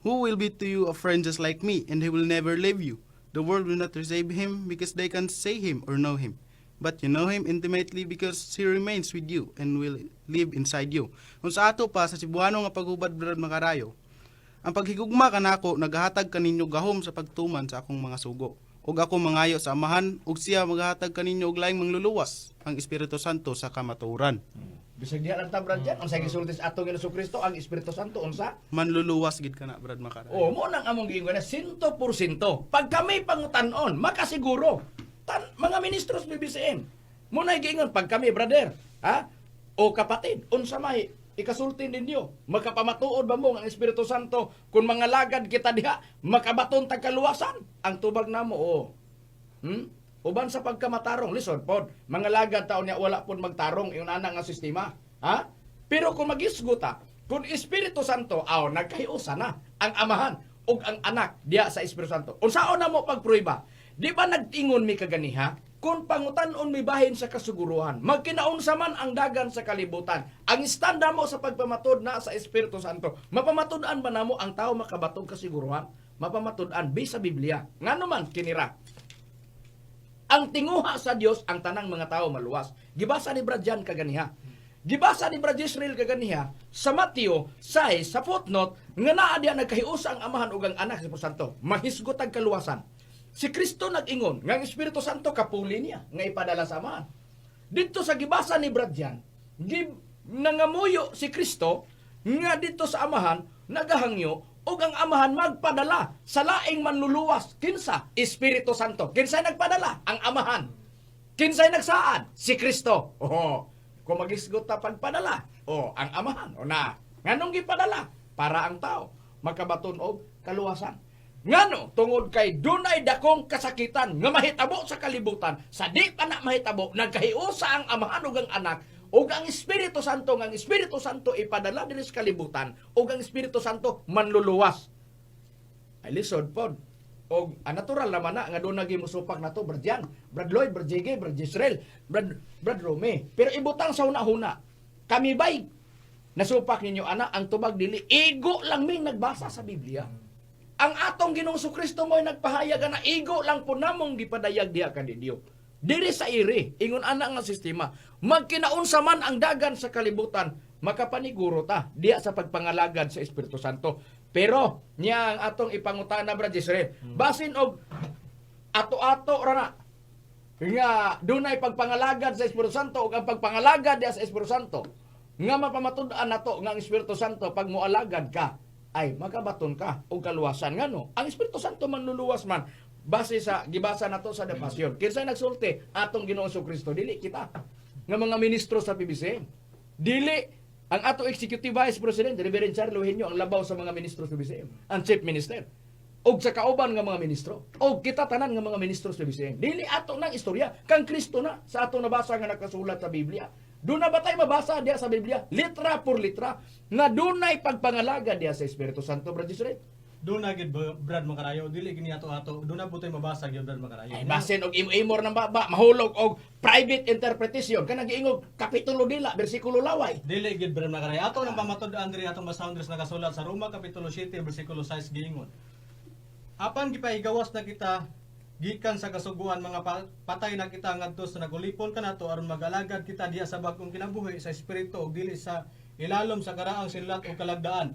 [SPEAKER 5] who will be to you a friend just like me, and he will never leave you. The world will not receive him because they can see him or know him. But you know him intimately because he remains with you and will live inside you." Kung sa ato pa sa Cebuano nga paghubad, Brad Makarayo, "Ang paghigugma kanako nagahatag kaninyo gahom sa pagtuman sa akong mga sugo. Ug ako mangayo sa Amahan ug siya magahatag kaninyo og laing mangluluwas, ang Espiritu Santo sa kamatuoran."
[SPEAKER 2] Bisag diha lang ta, Brad Jan, unsay gisulti sa atong Ginoong Kristo ang Espiritu Santo, unsa?
[SPEAKER 5] Manluluwas gid kana, Brad Makarayo.
[SPEAKER 2] Oh, mo nang among giingon na 100%. Pag kami pangutan-on, makasiguro. Tan mga ministros BBCM. Mo na giingon pag kami, brother, ha? O kapatid, unsa may ikasulti ninyo? Makapamatuod ba mo ang Espiritu Santo kung mga lagad kita diha, makabaton tag kaluwasan? Ang tubag namo, oh. Uban sa pagkamatarong, lisod pod. Mga lagad taon niya wala pod magtarong iyon ana nga sistema. Ha? Pero kung magisgo ta, kung Espiritu Santo, aw nagkahiusa na ang Amahan ug ang Anak diya sa Espiritu Santo. Unsaon na mo pagprueba? Di ba nagtingon mi kaganiha? Kung pangutan-on mi bahin sa kasuguruhan, magkinaunsa man ang dagan sa kalibutan, ang istanda mo sa pagpamatod na sa Espiritu Santo, mapamatud-an ba namo ang tao makabatog kasiguruhan? Mapamatud-an bi sa Biblia. Ngano man kinira? Ang tinguha sa Dios ang tanang mga tao maluwas. Gibasa ni Brad Jan kaganiha. Gibasa ni Brad Israel kaganiha sa Mateo 6 sa footnote nga naa diya nagkahiusa ang Amahan ug ang Anak sa Espiritu Santo. Mahisgot ang kaluwasan. Si Kristo nag-ingon nga ang Espiritu Santo kapuli niya nga ipadala sa Amahan. Dito sa gibasa ni Brad Jan, nangamuyo si Kristo nga dito sa Amahan nagahangyo ug ang Amahan magpadala sa laing manluluwas. Kinsa? Espiritu Santo. Kinsa nagpadala? Ang Amahan. Kinsay nagsaad? Si Kristo. Oh, kung magisgot ta pagpadala, oh, ang Amahan. O na, nganong gipadala? Para ang tao makabaton og kaluwasan. Ngano? Tungod kay dunay dakong kasakitan nga mahitabo sa kalibutan. Sa di pa na mahitabo, nagkahiusa ang Amahan ug ang Anak ug ang Espiritu Santo, nga ang Espiritu Santo ipadala dinhi sa kalibutan ug ang Espiritu Santo manluluwas. Ay lisod pod. Og ang natural naman na nga doon naging musupak na to, Brad Jan, Brad Lloyd, Brad JG, Brad Jisrael, Brad Rome. Pero ibutang sa una-huna, kami bay nasupak ninyo ana ang tubag dili igo lang ming nagbasa sa Biblia. Ang atong Ginoong Kristo mo'y nagpahayag na igo lang po namong gipadayag diha kaninyo. Diri sa iri, ingon ana nga sistema, magkinaunsa man ang dagan sa kalibutan, makapaniguro ta diha sa pagpangalagad sa Espiritu Santo. Pero niya ang atong ipangutana, Brad Jisrael, basin og ato-ato ra na nga dunay pagpangalagad sa Espiritu Santo ug ang pagpangalagad diha sa Espiritu Santo nga mapamatud-an nato nga ang Espiritu Santo pag moalagad ka ay makabaton ka og kaluwasan. Ngano ang Espiritu Santo manluluwas man base sa gibasa nato sa The Passion? Kinsay nagsulti? Atong Ginoong Kristo. Dili kita nga mga ministro sa PBCM, dili ang ato Executive Vice President Reverend Charles Eugenio ang labaw sa mga ministro sa PBCM, ang Chief Minister og sa kauban nga mga ministro og kita tanan nga mga ministro sa BCM. Dili ato nang istorya kang Kristo na sa ato nabasa nga nakasulat sa Biblia. Doon na ba tayo mabasa diha sa Biblia litra por litra nga dunay pagpangalaga diha sa Espiritu Santo, Brad Israel?
[SPEAKER 7] Doon na gid, Brad Makarayo, dili gini ato-ato. Doon na po tayo mabasa gyud, Brad Makarayo.
[SPEAKER 2] Ay basin og imo-imor ng baba mahulog og private interpretation kanang giingog kapitulo dila bersikulo laway.
[SPEAKER 7] Dili gid, Brad Makarayo. Ato nang pamatud-an diri, atong basahon diri sa nakasulat sa Roma kapitulo 7 bersikulo 6, giingon: "Apan gipahigawas na kita gikan sa kasuguan, mga patay na kita ngadto sa nagulipon kanato aron magalagad kita diha sa bag-ong kinabuhi sa espiritu ug dili sa ilalom sa karaang sinulat o kalagdaan."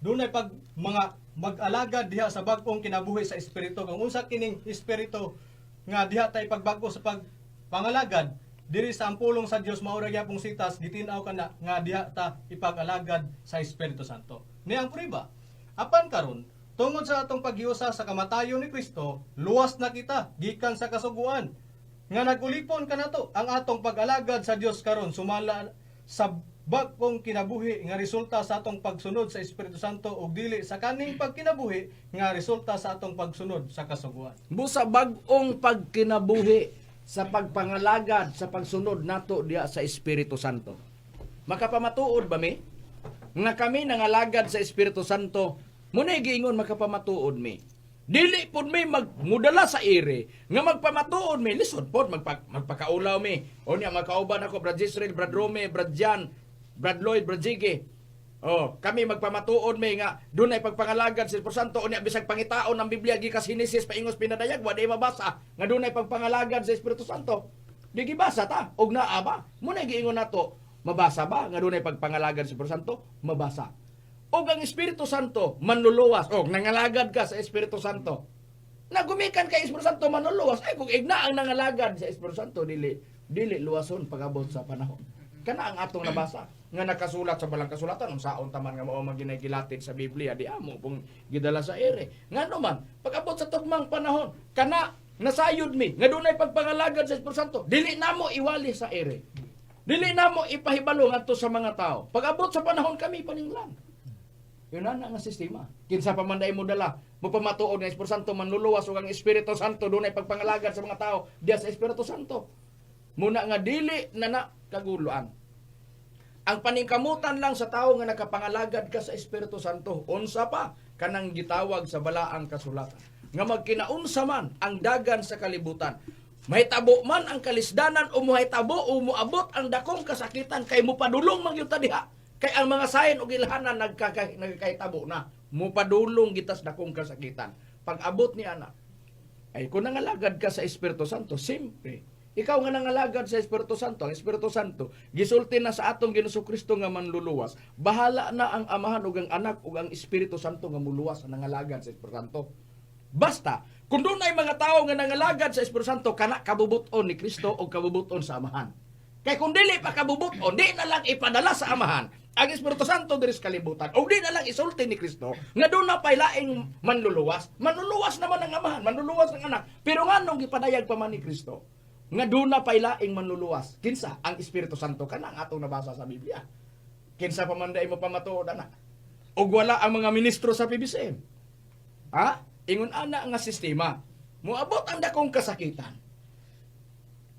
[SPEAKER 7] Dunay pag mga mag-alagad diha sa bag-ong kinabuhi sa espiritu. Kung unsa kining espiritu nga diha tay pagbag-o sa pagpangalagad diri sa ang pulong sa Dios, mao ra gyapong sitas gitin-aw kana nga diha ta ipag-alagad sa Espiritu Santo. Ni ang prueba: "Apan karon, tungod sa atong paghiusa sa kamatayon ni Kristo, luwas na kita gikan sa kasuguan nga nagulipon kanato. Ang atong pag-alagad sa Dios karon sumala sa bag-ong kinabuhi nga resulta sa atong pagsunod sa Espiritu Santo ug dili sa kaning pagkinabuhi nga resulta sa atong pagsunod sa kasuguan."
[SPEAKER 2] Busa bag-ong pagkinabuhi sa pagpangalagad sa pagsunod nato diha sa Espiritu Santo. Makapamatuod ba mi nga kami nangalagad sa Espiritu Santo? Muna giingon makapamatuod mi. Dili pud mi magmudala sa ere nga magpamatuod mi, lisod pod magpakaulaw mi. O niya makauban ako, Brad Israel, Brad Rome, Brad Jan, Brad Lloyd, Brad Jiggy. Oh, kami magpamatuod mi nga dunay pagpangalagad sa Espiritu Santo. Unya bisag pangitaon ang Biblia gikas Henesis paingos Pinadayag, wa di mabasa nga dunay pagpangalagad sa Espiritu Santo. Di gibasa ta og naa ba? Muna giingon nato, mabasa ba nga dunay pagpangalagad sa Espiritu Santo? Mabasa. Og ang Espiritu Santo manluluwas og nangalagad ka sa Espiritu Santo. Nagumikan kay Espiritu Santo manluluwas, ay kung igna ang nangalagad sa Espiritu Santo dili dili luwason pag-abot sa panahon. Kana ang atong nabasa nga nakasulat sa balang kasulatan, unsaon taman nga mao man ginagilatid sa Biblia, di amo pong gidala sa ere. Ngano man pag-abot sa tugmang panahon kana nasayod mi nga dunay pagpangalagad sa Espiritu Santo, dili namo iwali sa ere. Dili namo ipahibalo ngadto sa mga tao. Pag-abot sa panahon kami paninglan. Yun na nga sistema. Kinsa pa man dai mo dala, mapamatuod nga Espiritu Santo manluluwas ug ang Espiritu Santo dunay pagpangalagad sa mga tao diya sa Espiritu Santo. Muna nga dili na na kaguluan. Ang paningkamutan lang sa tao nga nakapangalagad ka sa Espiritu Santo, unsa pa kanang gitawag sa balaang kasulatan nga magkinaunsa man ang dagan sa kalibutan, mahitabo man ang kalisdanan o mahitabo o moabot ang dakong kasakitan, kay mopadulong man gyud ta diha. Kay ang mga sayin og ilhanan nagkakahitabo na, mopadulong gitas dakong kasakitan. Pag abot ni ana, ay kung nangalagad ka sa Espiritu Santo, simpre, ikaw nga nangalagad sa Espiritu Santo, ang Espiritu Santo, gisulti na sa atong Ginoong Kristo nga manluluwas. Bahala na ang Amahan ug ang Anak ug ang Espiritu Santo nga muluwas sa nangalagad sa Espiritu Santo. Basta, kung dunay mga tao nga nangalagad sa Espiritu Santo, kana kabubuton ni Kristo o kabubuton sa Amahan. Kay kung dili pa kabubuton, di na lang ipadala sa Amahan ang Espiritu Santo diri sa kalibutan. O di na lang isulti ni Kristo nga doon na pay laing manluluwas. Manluluwas naman ang Amahan, manluluwas ang Anak. Pero nganong gipadayag pa man ni Kristo nga doon na pay laing manluluwas? Kinsa? Ang Espiritu Santo, kana ang atong nabasa sa Biblia. Kinsa pa man day mo pamatuod ana? Og wala ang mga ministro sa PBCM. Ha? Ingon ana nga sistema. Moabot ang dakong kasakitan.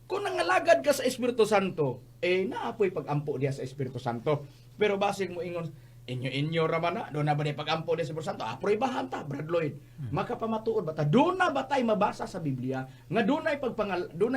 [SPEAKER 2] Kung nangalagad ka sa Espiritu Santo, eh naapoy pagampo diya sa Espiritu Santo. Pero basig mo ingon, Inyo-inyo ra man na, doon na ba ni pagampo ni sa Espiritu Santo? Ah, pruibahan ta, Brad Lloyd. Makapamatuod ba ta? Doon na ba tay mabasa sa Biblia nga dunay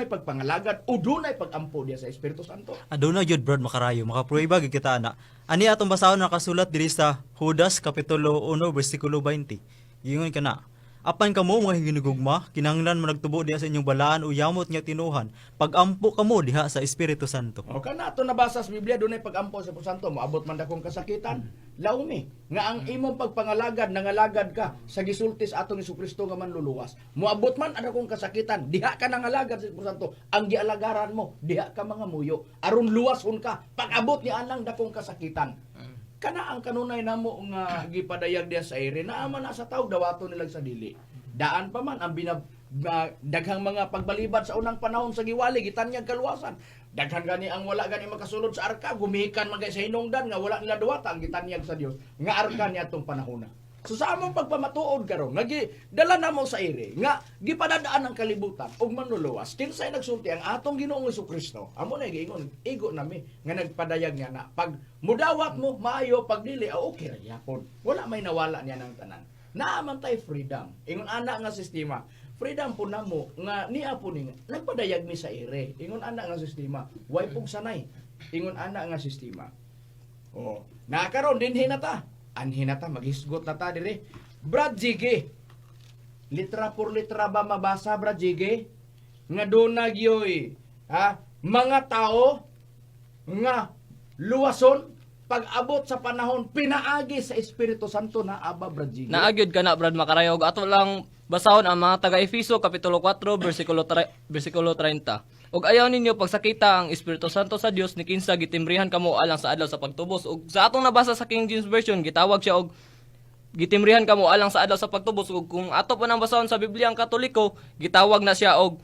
[SPEAKER 2] pagpangalagad o dunay pagampo diya sa Espiritu Santo?
[SPEAKER 4] Aduna gyud, Brad Makarayo, makapruiba gyud kita ana. Ani atong basahon nakasulat diri sa Judas kapitulo 1 bersikulo 20. Giingon kana: "Apan kamo, mga hinigugma, kinahanglan managtubo diha sa inyong balaan o yamot nga tinuhan. Pagampo kamo diha sa Espiritu Santo."
[SPEAKER 2] O kana ato nabasa sa Biblia, dunay pagampo sa Espiritu Santo, moabot man dakong kasakitan. Laumi nga ang imong pagpangalagad, nangalagad ka sa gisulti sa atong Hesukristo nga manluluwas. Moabot man ang dakong kasakitan, diha ka nangalagad sa Espiritu Santo, ang gialagaran mo, diha ka mga muyo aron luwason ka pag-abot ni anang dakong kasakitan. Kana ang kanunay namo nga gipadayag diha sa ere, naa man na sa tawo, dawaton nilang sa dili. Daan pa man ang daghang mga pagbalibad sa unang panahon sa giwali, gitanyag kaluwasan. Daghan gani ang wala gani makasulod sa arka, gumikan man kay sa hinungdan nga wala nila duwata ang gitanyag sa Dios nga arka ni atong panahona. So sa among pagpamatuod karon nga dala namo sa ere nga gipadadaan ang kalibutan og manluluwas, kinsay nagsulti? Ang atong Ginoong Kristo. Amo na giingon, igo nami nga nagpadayag niya na pag mudawat mo maayo, pag dili, ah, okay ra gyapon. Wala may nawala niya ng tanan. Naa man tay freedom. Ingon ana nga sistema. Freedom po namo nga niya po ni nagpadayag mi sa ere. Ingon ana nga sistema. Way pug sanay. Ingon ana nga sistema. Oh, nakaron dinhi na ta. Anhi na ta, maghisgot na ta dire. Brad Jiggy. Litra por litra ba mabasa, Brad Jiggy? Nga duna gyoy, ha? Mga tao nga luwason pag-abot sa panahon pinaagi sa Espiritu Santo, na aba, Brad Jiggy?
[SPEAKER 3] Naagyod ka na, Brad Makarayog. Ato lang basahon ang mga taga Efeso kapitulo 4 bersikulo 30. Ug ayaw ninyo pagsakita ang Espiritu Santo sa Dios ni kinsa gitimbrihan kamo alang sa adlaw sa pagtubos. Ug sa atong nabasa sa King James Version, gitawag siya og gitimbrihan kamo alang sa adlaw sa pagtubos, ug kung ato pa nang basahon sa Biblia ang Katoliko, gitawag na siya og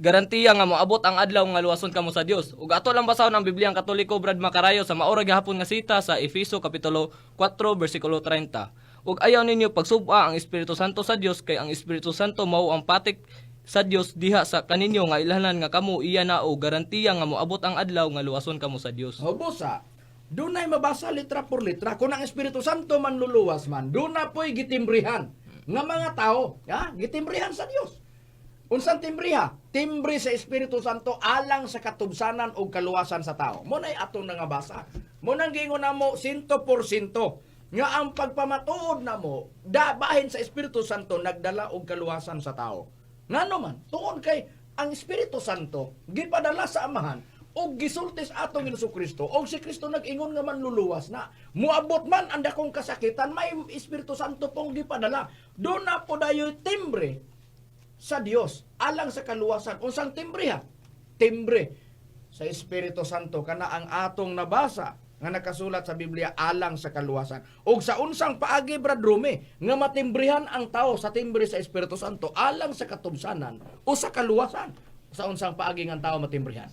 [SPEAKER 3] garantiya nga moabot ang adlaw nga luwason kamo sa Dios. Ug ato lang basahon ang Biblia ang Katoliko, Brad Makarayo, sa maura gihapon nga sita sa Efeso kapitulo 4 bersikulo 30. Ug ayaw ninyo pagsub-a ang Espiritu Santo sa Dios, kay ang Espiritu Santo mao ang patik sa Dios diha sa kaninyo nga ilhanan nga kamo iya na o garantiya nga moabot ang adlaw nga luwason kamo sa Dios.
[SPEAKER 2] Hobusa, dunay mabasa litra por litra kung ang Espiritu Santo manluluwas man, duna po'y gitimbrihan nga mga tao, ha? Gitimbrihan sa Dios. Unsang timbriha? Timbre sa Espiritu Santo alang sa katubsanan o kaluwasan sa tao. Mo na'y atong nangabasa. Mo nang giingon namo 100% nga ang pagpamatuod namo da bahin sa Espiritu Santo nagdala og kaluwasan sa tao. Ngano man, tuon kay ang Espiritu Santo gipadala sa Amahan og gisulti sa atong Hesus Kristo, og si Kristo nag-ingon nga manluluwas na. Moabot man ang dakong kasakitan, may Espiritu Santo pong gipadala. Doon na po dayoy timbre sa Dios alang sa kaluwasan. Unsang timbre, ha? Timbre sa Espiritu Santo, kana ang atong nabasa nga nakasulat sa Biblia alang sa kaluwasan. Og sa unsang paagi, Brad Rome, nga matimbrihan ang tao sa timbre sa Espiritu Santo alang sa katubsanan o sa kaluwasan? Sa unsang paagi nga ang tao matimbrihan?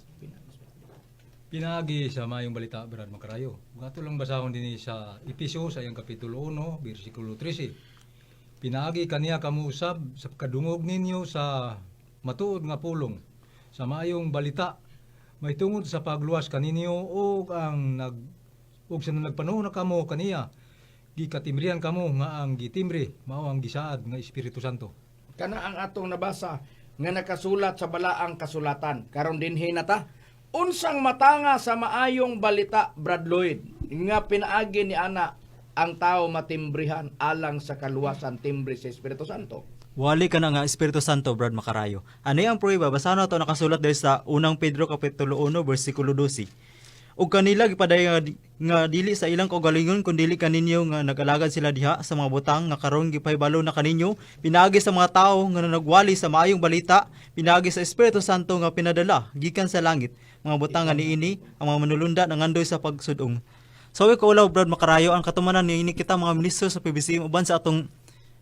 [SPEAKER 6] Pinaagi sa mayong balita, Brad Makarayo. Ug ato lang basahon dinhi sa Epeso sa iyang kapitulo 1, bersikulo 13. "Pinaagi kaniya kamo usab sa kadungog ninyo sa matuod nga pulong sa maayong balita mahitungod sa pagluwas kaninyo, ug ang nag ug sa nagpanuo na kamo kaniya, gikatimbrihan kamo nga ang gitimbre mao ang gisaad nga Espiritu Santo."
[SPEAKER 2] Kana ang atong nabasa nga nakasulat sa balaang kasulatan. Karon dinhi na ta. Unsang matanga sa maayong balita, Brad Lloyd, nga pinaagi ni ana ang tao matimbrihan alang sa kaluwasan, timbre sa Espiritu Santo?
[SPEAKER 4] Wali ka na nga Espiritu Santo, Brad Makarayo. Ano ang pruweba? Basahan na ito nakasulat dahil sa unang Pedro Kapitulo 1, versikulo 12. "Ug kanila gipadayag nga dili sa ilang kaugalingon kun dili kaninyo nga nag-alagad sila diha sa mga butang nga karon gipahibalo na kaninyo pinaagi sa mga tawo nga nagwali sa maayong balita pinaagi sa Espiritu Santo nga pinadala gikan sa langit, mga butang nga niini ang mga manulunda nangandoy sa pagsudong." So ikaw, Brad Makarayo, ang katumanan niini kita mga ministro sa PBCM uban sa atong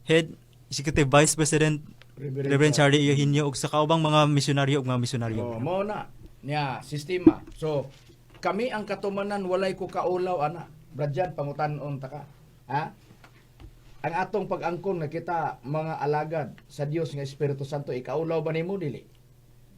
[SPEAKER 4] head Executive Vice President
[SPEAKER 2] Reverend
[SPEAKER 4] Reverend Charlie Eugenio ug sa kaubang mga misyonaryo ug mga misyonaryo.
[SPEAKER 2] Oh, mao na niya sistema. So kami ang katumanan, walay ko kaulaw ana. Brad Jan, pangutan-on ta ka. Ha? Ang atong pag-angkon nga kita mga alagad sa Dios nga Espiritu Santo, ikaulaw ba nimo, dili?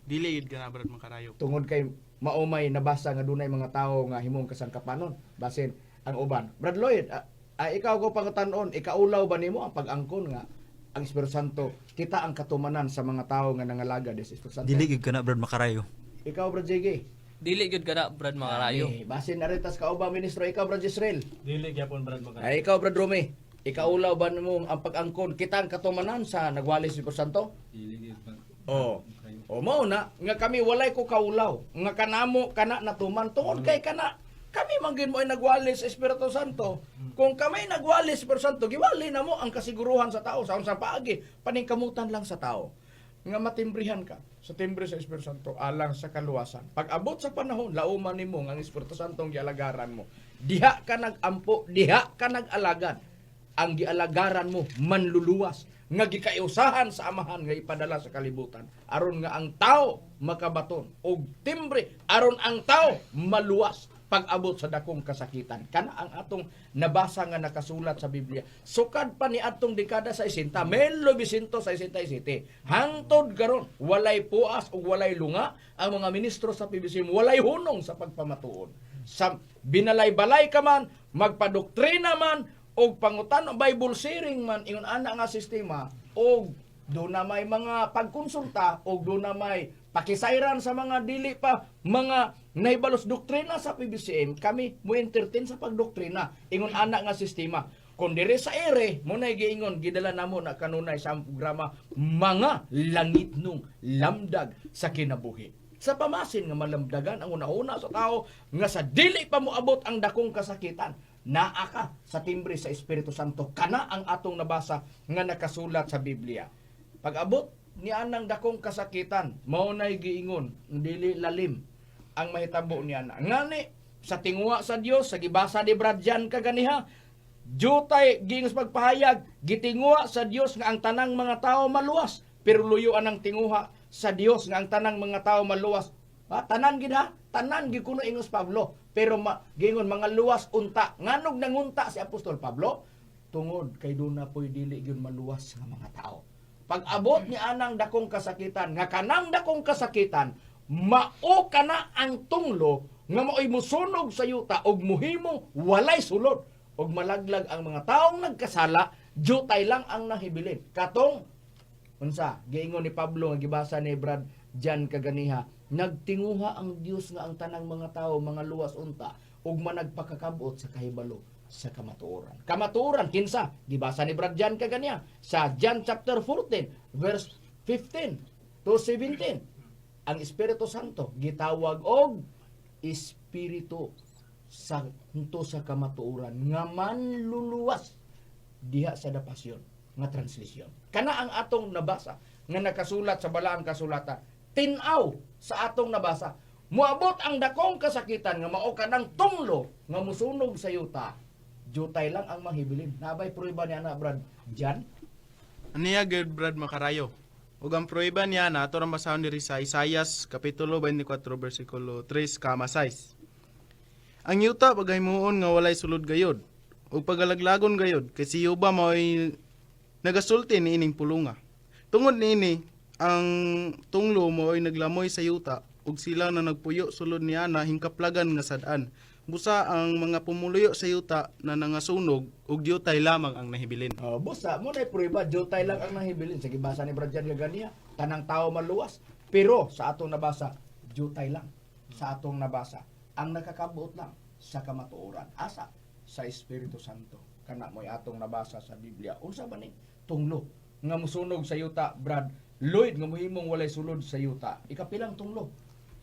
[SPEAKER 5] Dili gid kana, Brad Makarayo.
[SPEAKER 2] Tungod kay maumay nabasa nga dunay mga tao nga himong kasangkapanon. Basin Ang uban. Brad Lloyd, ikaw ko pangutan-on, ikaulaw ba nimo ang pag-angkon nga ang Espiritu Santo kita ang katumanan sa mga tao nga nangalagad sa Espiritu Santo?
[SPEAKER 4] Dili gyud kana, Brad Makarayo.
[SPEAKER 2] Ikaw, Brad JG.
[SPEAKER 3] Dili gyud kana, Brad Makarayo.
[SPEAKER 2] Eh, basin na rin tas kauba ministro, ikaw, Brad Israel.
[SPEAKER 7] Dili gyapon, Brad Makarayo.
[SPEAKER 2] Ay, ikaw, Brad Rome. Ikaulaw ba nimo ang pag-angkon kita ang katumanan sa nagwali sa Espiritu Santo?
[SPEAKER 6] Dili gyud, Brad
[SPEAKER 2] Oo.
[SPEAKER 6] Makarayo.
[SPEAKER 2] O mao na nga kami walay ko kaulaw nga kanamo kana natuman tungod kay kana kami man gyud mo ay nagwali sa Espiritu Santo. Kung kami nagwali sa Espiritu Santo, giwali na mo ang kasiguruhan sa tao sa unsang paagi, paningkamutan lang sa tao nga matimbrihan ka sa timbre sa Espiritu Santo alang sa kaluwasan. Pag abot sa panahon, lauman nimo nga ang Espiritu Santo ang gialagaran mo. Diha ka nagampo, diha ka nag-alagad. Ang gialagaran mo manluluwas nga gikaiusahan sa amahan nga ipadala sa kalibutan aron nga ang tao makabaton og timbre, aron ang tao maluwas pag-abot sa dakong kasakitan. Kana ang atong nabasa nga nakasulat sa Biblia. Sukad pa ni atong dekada sa 60, 1967, hangtod karon walay puas ug walay lunga ang mga ministro sa PBC, walay hunong sa pagpamatuod. Sa binalay-balay ka man, magpadoktrina man, og pangutan Bible sharing man, ingon ana nga sistema, og do na may mga pagkonsulta og do na may pakisayran sa mga dili pa mga naibalos doktrina sa PBCM, kami mo entertain sa pagdoktrina ingon ana nga sistema. Kung diri sa ere mo na giingon, gidala namo na kanunay sa among programa mga langitnong lamdag sa kinabuhi, sa pamasin nga malamdagan ang una-una sa tao nga sa dili pa moabot ang dakong kasakitan, naa ka sa timbre sa Espiritu Santo. Kana ang atong nabasa nga nakasulat sa Biblia. Pag-abot ni anang dakong kasakitan, mao nay giingon dili lalim ang mahitabo niya na. Ngani sa tinguha sa Dios, sa gibasa ni Brad Jan kaganiha, jutay giingos pagpahayag, gitinguha sa Dios nga ang tanang mga tao maluwas, pero luyuan ang tinguha sa Dios nga ang tanang mga tao maluwas. Ha, tanan gid ha, tanan gid kuno ingos Pablo, pero giingon mga luwas unta. Nganog nangunta si Apostol Pablo? Tungod kay duna po'y dili gyud maluwas nga mga tao. Pag-abot ni anang dakong kasakitan, nga kanang dakong kasakitan, mao kana ang tunglo nga mao'y musunog sa yuta og muhimo walay sulod og malaglag ang mga taong nagkasala, jutay lang ang nahibilin. Katong unsa giingon ni Pablo nga gibasa ni Brad Jan kaganiha, nagtinguha ang Dios nga ang tanang mga tao mga luwas unta ug managpakakabot sa kahibalo sa kamatuoran. Kamatuoran kinsa? Gibasa ni Brad Jan kaganiha sa John chapter 14 verse 15 to 17. Ang Espiritu Santo gitawag og Espiritu Santo sa kamatuoran nga manluluwas diha sa dapasyon nga translation. Kana ang atong nabasa nga nakasulat sa balaang kasulatan. Tin-aw sa atong nabasa. Moabot ang dakong kasakitan nga mao kanang tunglo nga musunog sa yuta. Jutay lang ang mahibilin. Nabay prueba ni ana, Brad Jan?
[SPEAKER 5] Aniya gyud, Brad Makarayo. Ug ang pruweba niya na ato rang basahon diri sa Isaias kapitulo 24 bersikulo 3 kama 6. Ang yuta pagahimuon nga walay sulod gayod ug pagalaglagon gayod kay si Yuba mao'y nagasulti niining pulunga. Tungod niini ang tunglo mao'y naglamoy sa yuta ug sila na nagpuyo sulod niya na hingkaplagan nga sad-an. Busa ang mga pumuluyo sa yuta na nangasunog ug yutay lamang ang nahibilin.
[SPEAKER 2] Oh, busa mo na prueba, jutay lang ang nahibilin. Sa gibasa ni Brad Jan kaganiha, tanang tao maluwas. Pero sa atong nabasa, jutay lang sa atong nabasa. Ang nakakabuot lang sa kamatuoran. Asa? Sa Espiritu Santo. Kana mo'y atong nabasa sa Biblia. Unsa ba ni tunglo nga musunog sa yuta, Brad Lloyd, nga muhimong walay sulod sa yuta? Ikapilang tunglo?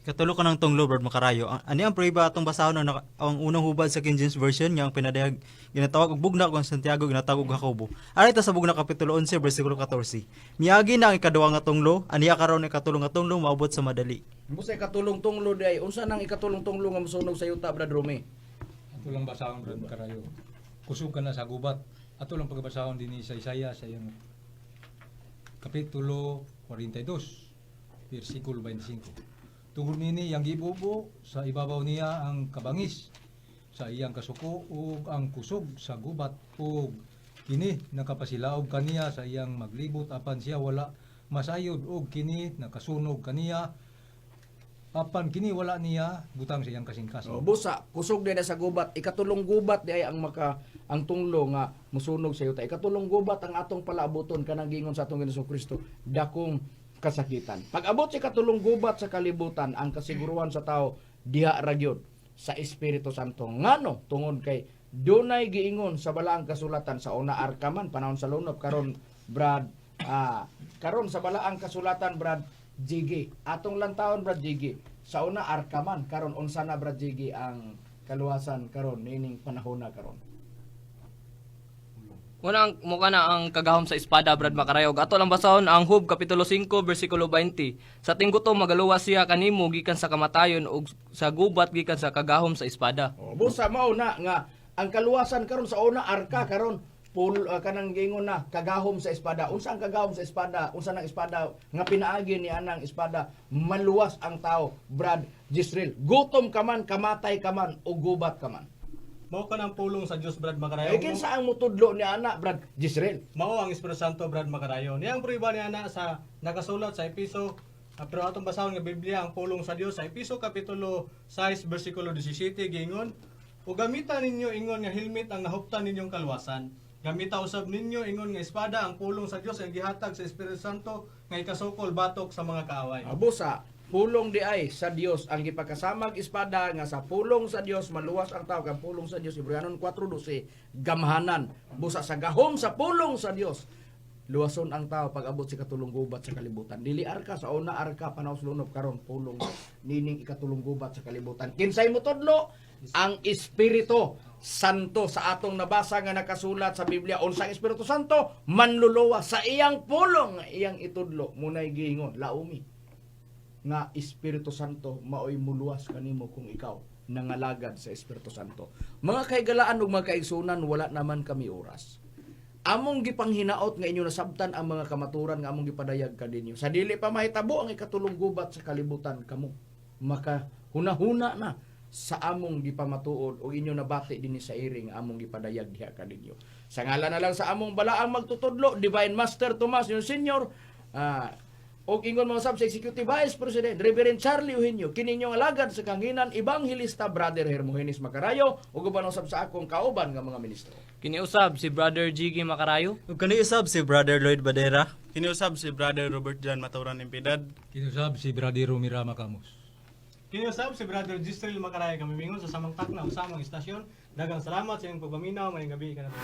[SPEAKER 4] Katulo ka ng tunglo, Brad Makarayo. Ani ang prueba atong basahon ang, ang unang hubad sa King James Version nga ang pinadayag ginatawag og bugna kung Santiago ginatawag og Jacobo. Ari ta sa bugna kapitulo 11 bersikulo 14. Miagi na ang ikaduha nga tunglo, aniya karon ang ikatulo nga tunglo maabot sa madali.
[SPEAKER 2] Busa ikatulong tunglo day. Unsa nang ikatulong tunglo nga musunog sa yuta, Brad Rome?
[SPEAKER 6] Ato lang basahon, Brad Makarayo. Kusog ka na sa gubat. Ato lang pagbasahon din sa Isaiah sa iyang kapitulo 42 bersikulo 25. Tungod nini yang gibubo sa ibabaw niya ang kabangis sa iyang kasuko ug ang kusog sa gubat ug kini nakapasilaob kaniya sa iyang maglibot apan siya wala masayod ug kini nakasunog kaniya. Apan kini wala niya butang sa iyang kasing-kasing.
[SPEAKER 2] Oh, busa, kusog di na sa gubat, ikatulong gubat di ay ang maka ang tunglo nga musunog sa yuta. Ikatulong gubat ang atong palaabuton kanang giingon sa atong Ginoong Kristo, dakong kasakitan. Pag abot sa ikatulong gubat sa kalibutan, ang kasiguruhan sa tao diha ra gyud sa Espiritu Santo. Ngano tungod kay dunay giingon sa balaang kasulatan sa una arka man panahon sa lunop karon, Brad, karon sa balaang kasulatan, Brad Jiggy, atong lantawon, Brad Jiggy, sa una arka man, karon unsa na, Brad Jiggy, ang kaluwasan karon niining panahona karon?
[SPEAKER 3] Una ang mukha na ang kagahom sa espada, Brad Makarayog. Ato lang basahon ang Hub kapitulo 5 bersikulo 20. Sa tinggutom magaluwas siya kanimo gikan sa kamatayon ug sa gubat gikan sa kagahom sa espada.
[SPEAKER 2] Oh, busa mao na nga ang kaluwasan karon sa una arka, karon pul kanang giingon na kagahom sa espada. Unsa ang kagahom sa espada? Unsa nang espada nga pinaagi ni anang espada maluwas ang tao, Brad Jisril? Gutom ka man, kamatay ka man, o gubat ka man.
[SPEAKER 7] Mao ka ng pulong sa Dios, Brad Makarayo.
[SPEAKER 2] Eh, kinsa ang mutudlo ni ana, Brad Jisril?
[SPEAKER 7] Mao ang Espiritu Santo, Brad Makarayo. Niyang prueba ni ana sa nakasulat sa Episo, pero atong basahon nga Biblia ang pulong sa Dios sa Episo kapitulo 6 bersikulo 17 giingon, "Ug gamita ninyo ingon nga helmet ang nahuptan ninyong kaluwasan. Gamita usab ninyo ingon nga espada ang pulong sa Dios ang gihatag sa Espiritu Santo nga ikasukol batok sa mga kaaway."
[SPEAKER 2] Abusa, pulong di ay sa Dios ang gipakasamag espada nga sa pulong sa Dios maluwas ang tao, kang pulong sa Dios, Hebreanon 4:12, gamhanan. Busa sa gahom sa pulong sa Dios luwason ang tao pag abot sa katulong gubat sa kalibutan. Dili arka sa una arka panahon sa lunop, karon pulong nining ikatulong gubat sa kalibutan. Kinsay motudlo? Ang Espiritu Santo sa atong nabasa nga nakasulat sa Biblia. Unsa ang Espiritu Santo? Manluluwas sa iyang pulong nga iyang itudlo. Munay giingon laumi nga Espiritu Santo maoy muluwas kanimo kung ikaw nangalagad sa Espiritu Santo. Mga kahigalaan ug mga kaigsunan, wala naman kami oras. Among gipanghinaot nga inyo nasabtan ang mga kamaturan nga among gipadayag kaninyo. Sa dili pa mahitabo ang ikatulong gubat sa kalibutan, kamo maka hunahuna na sa among gipamatuod o inyo nabati dinhi sa iring among gipadayag diha kaninyo. Sa ngalan na lang sa among balaang magtutudlo, Divine Master Tomas yung Senior, og ingon mga sab sa Executive Vice President Reverend Charlie Eugenio, kini inyong alagad sa kanginan, Evangelista Brother Hermogenes Macarayo, ug uban usab sa akong kauban nga mga ministro.
[SPEAKER 3] Kiniusab si Brother Jiggy Makarayo.
[SPEAKER 4] Ug kaniusab si Brother Lloyd Badera.
[SPEAKER 5] Kiniusab si Brother Robert John Maturan Impidad.
[SPEAKER 6] Kinusab si Brother Romira Macamos.
[SPEAKER 7] Kiniusab si Brother Gistril Makarayo kami mingon sa samang takna o samang istasyon. Daghang salamat sa inyong pagpaminaw. Maayong gabi kanato.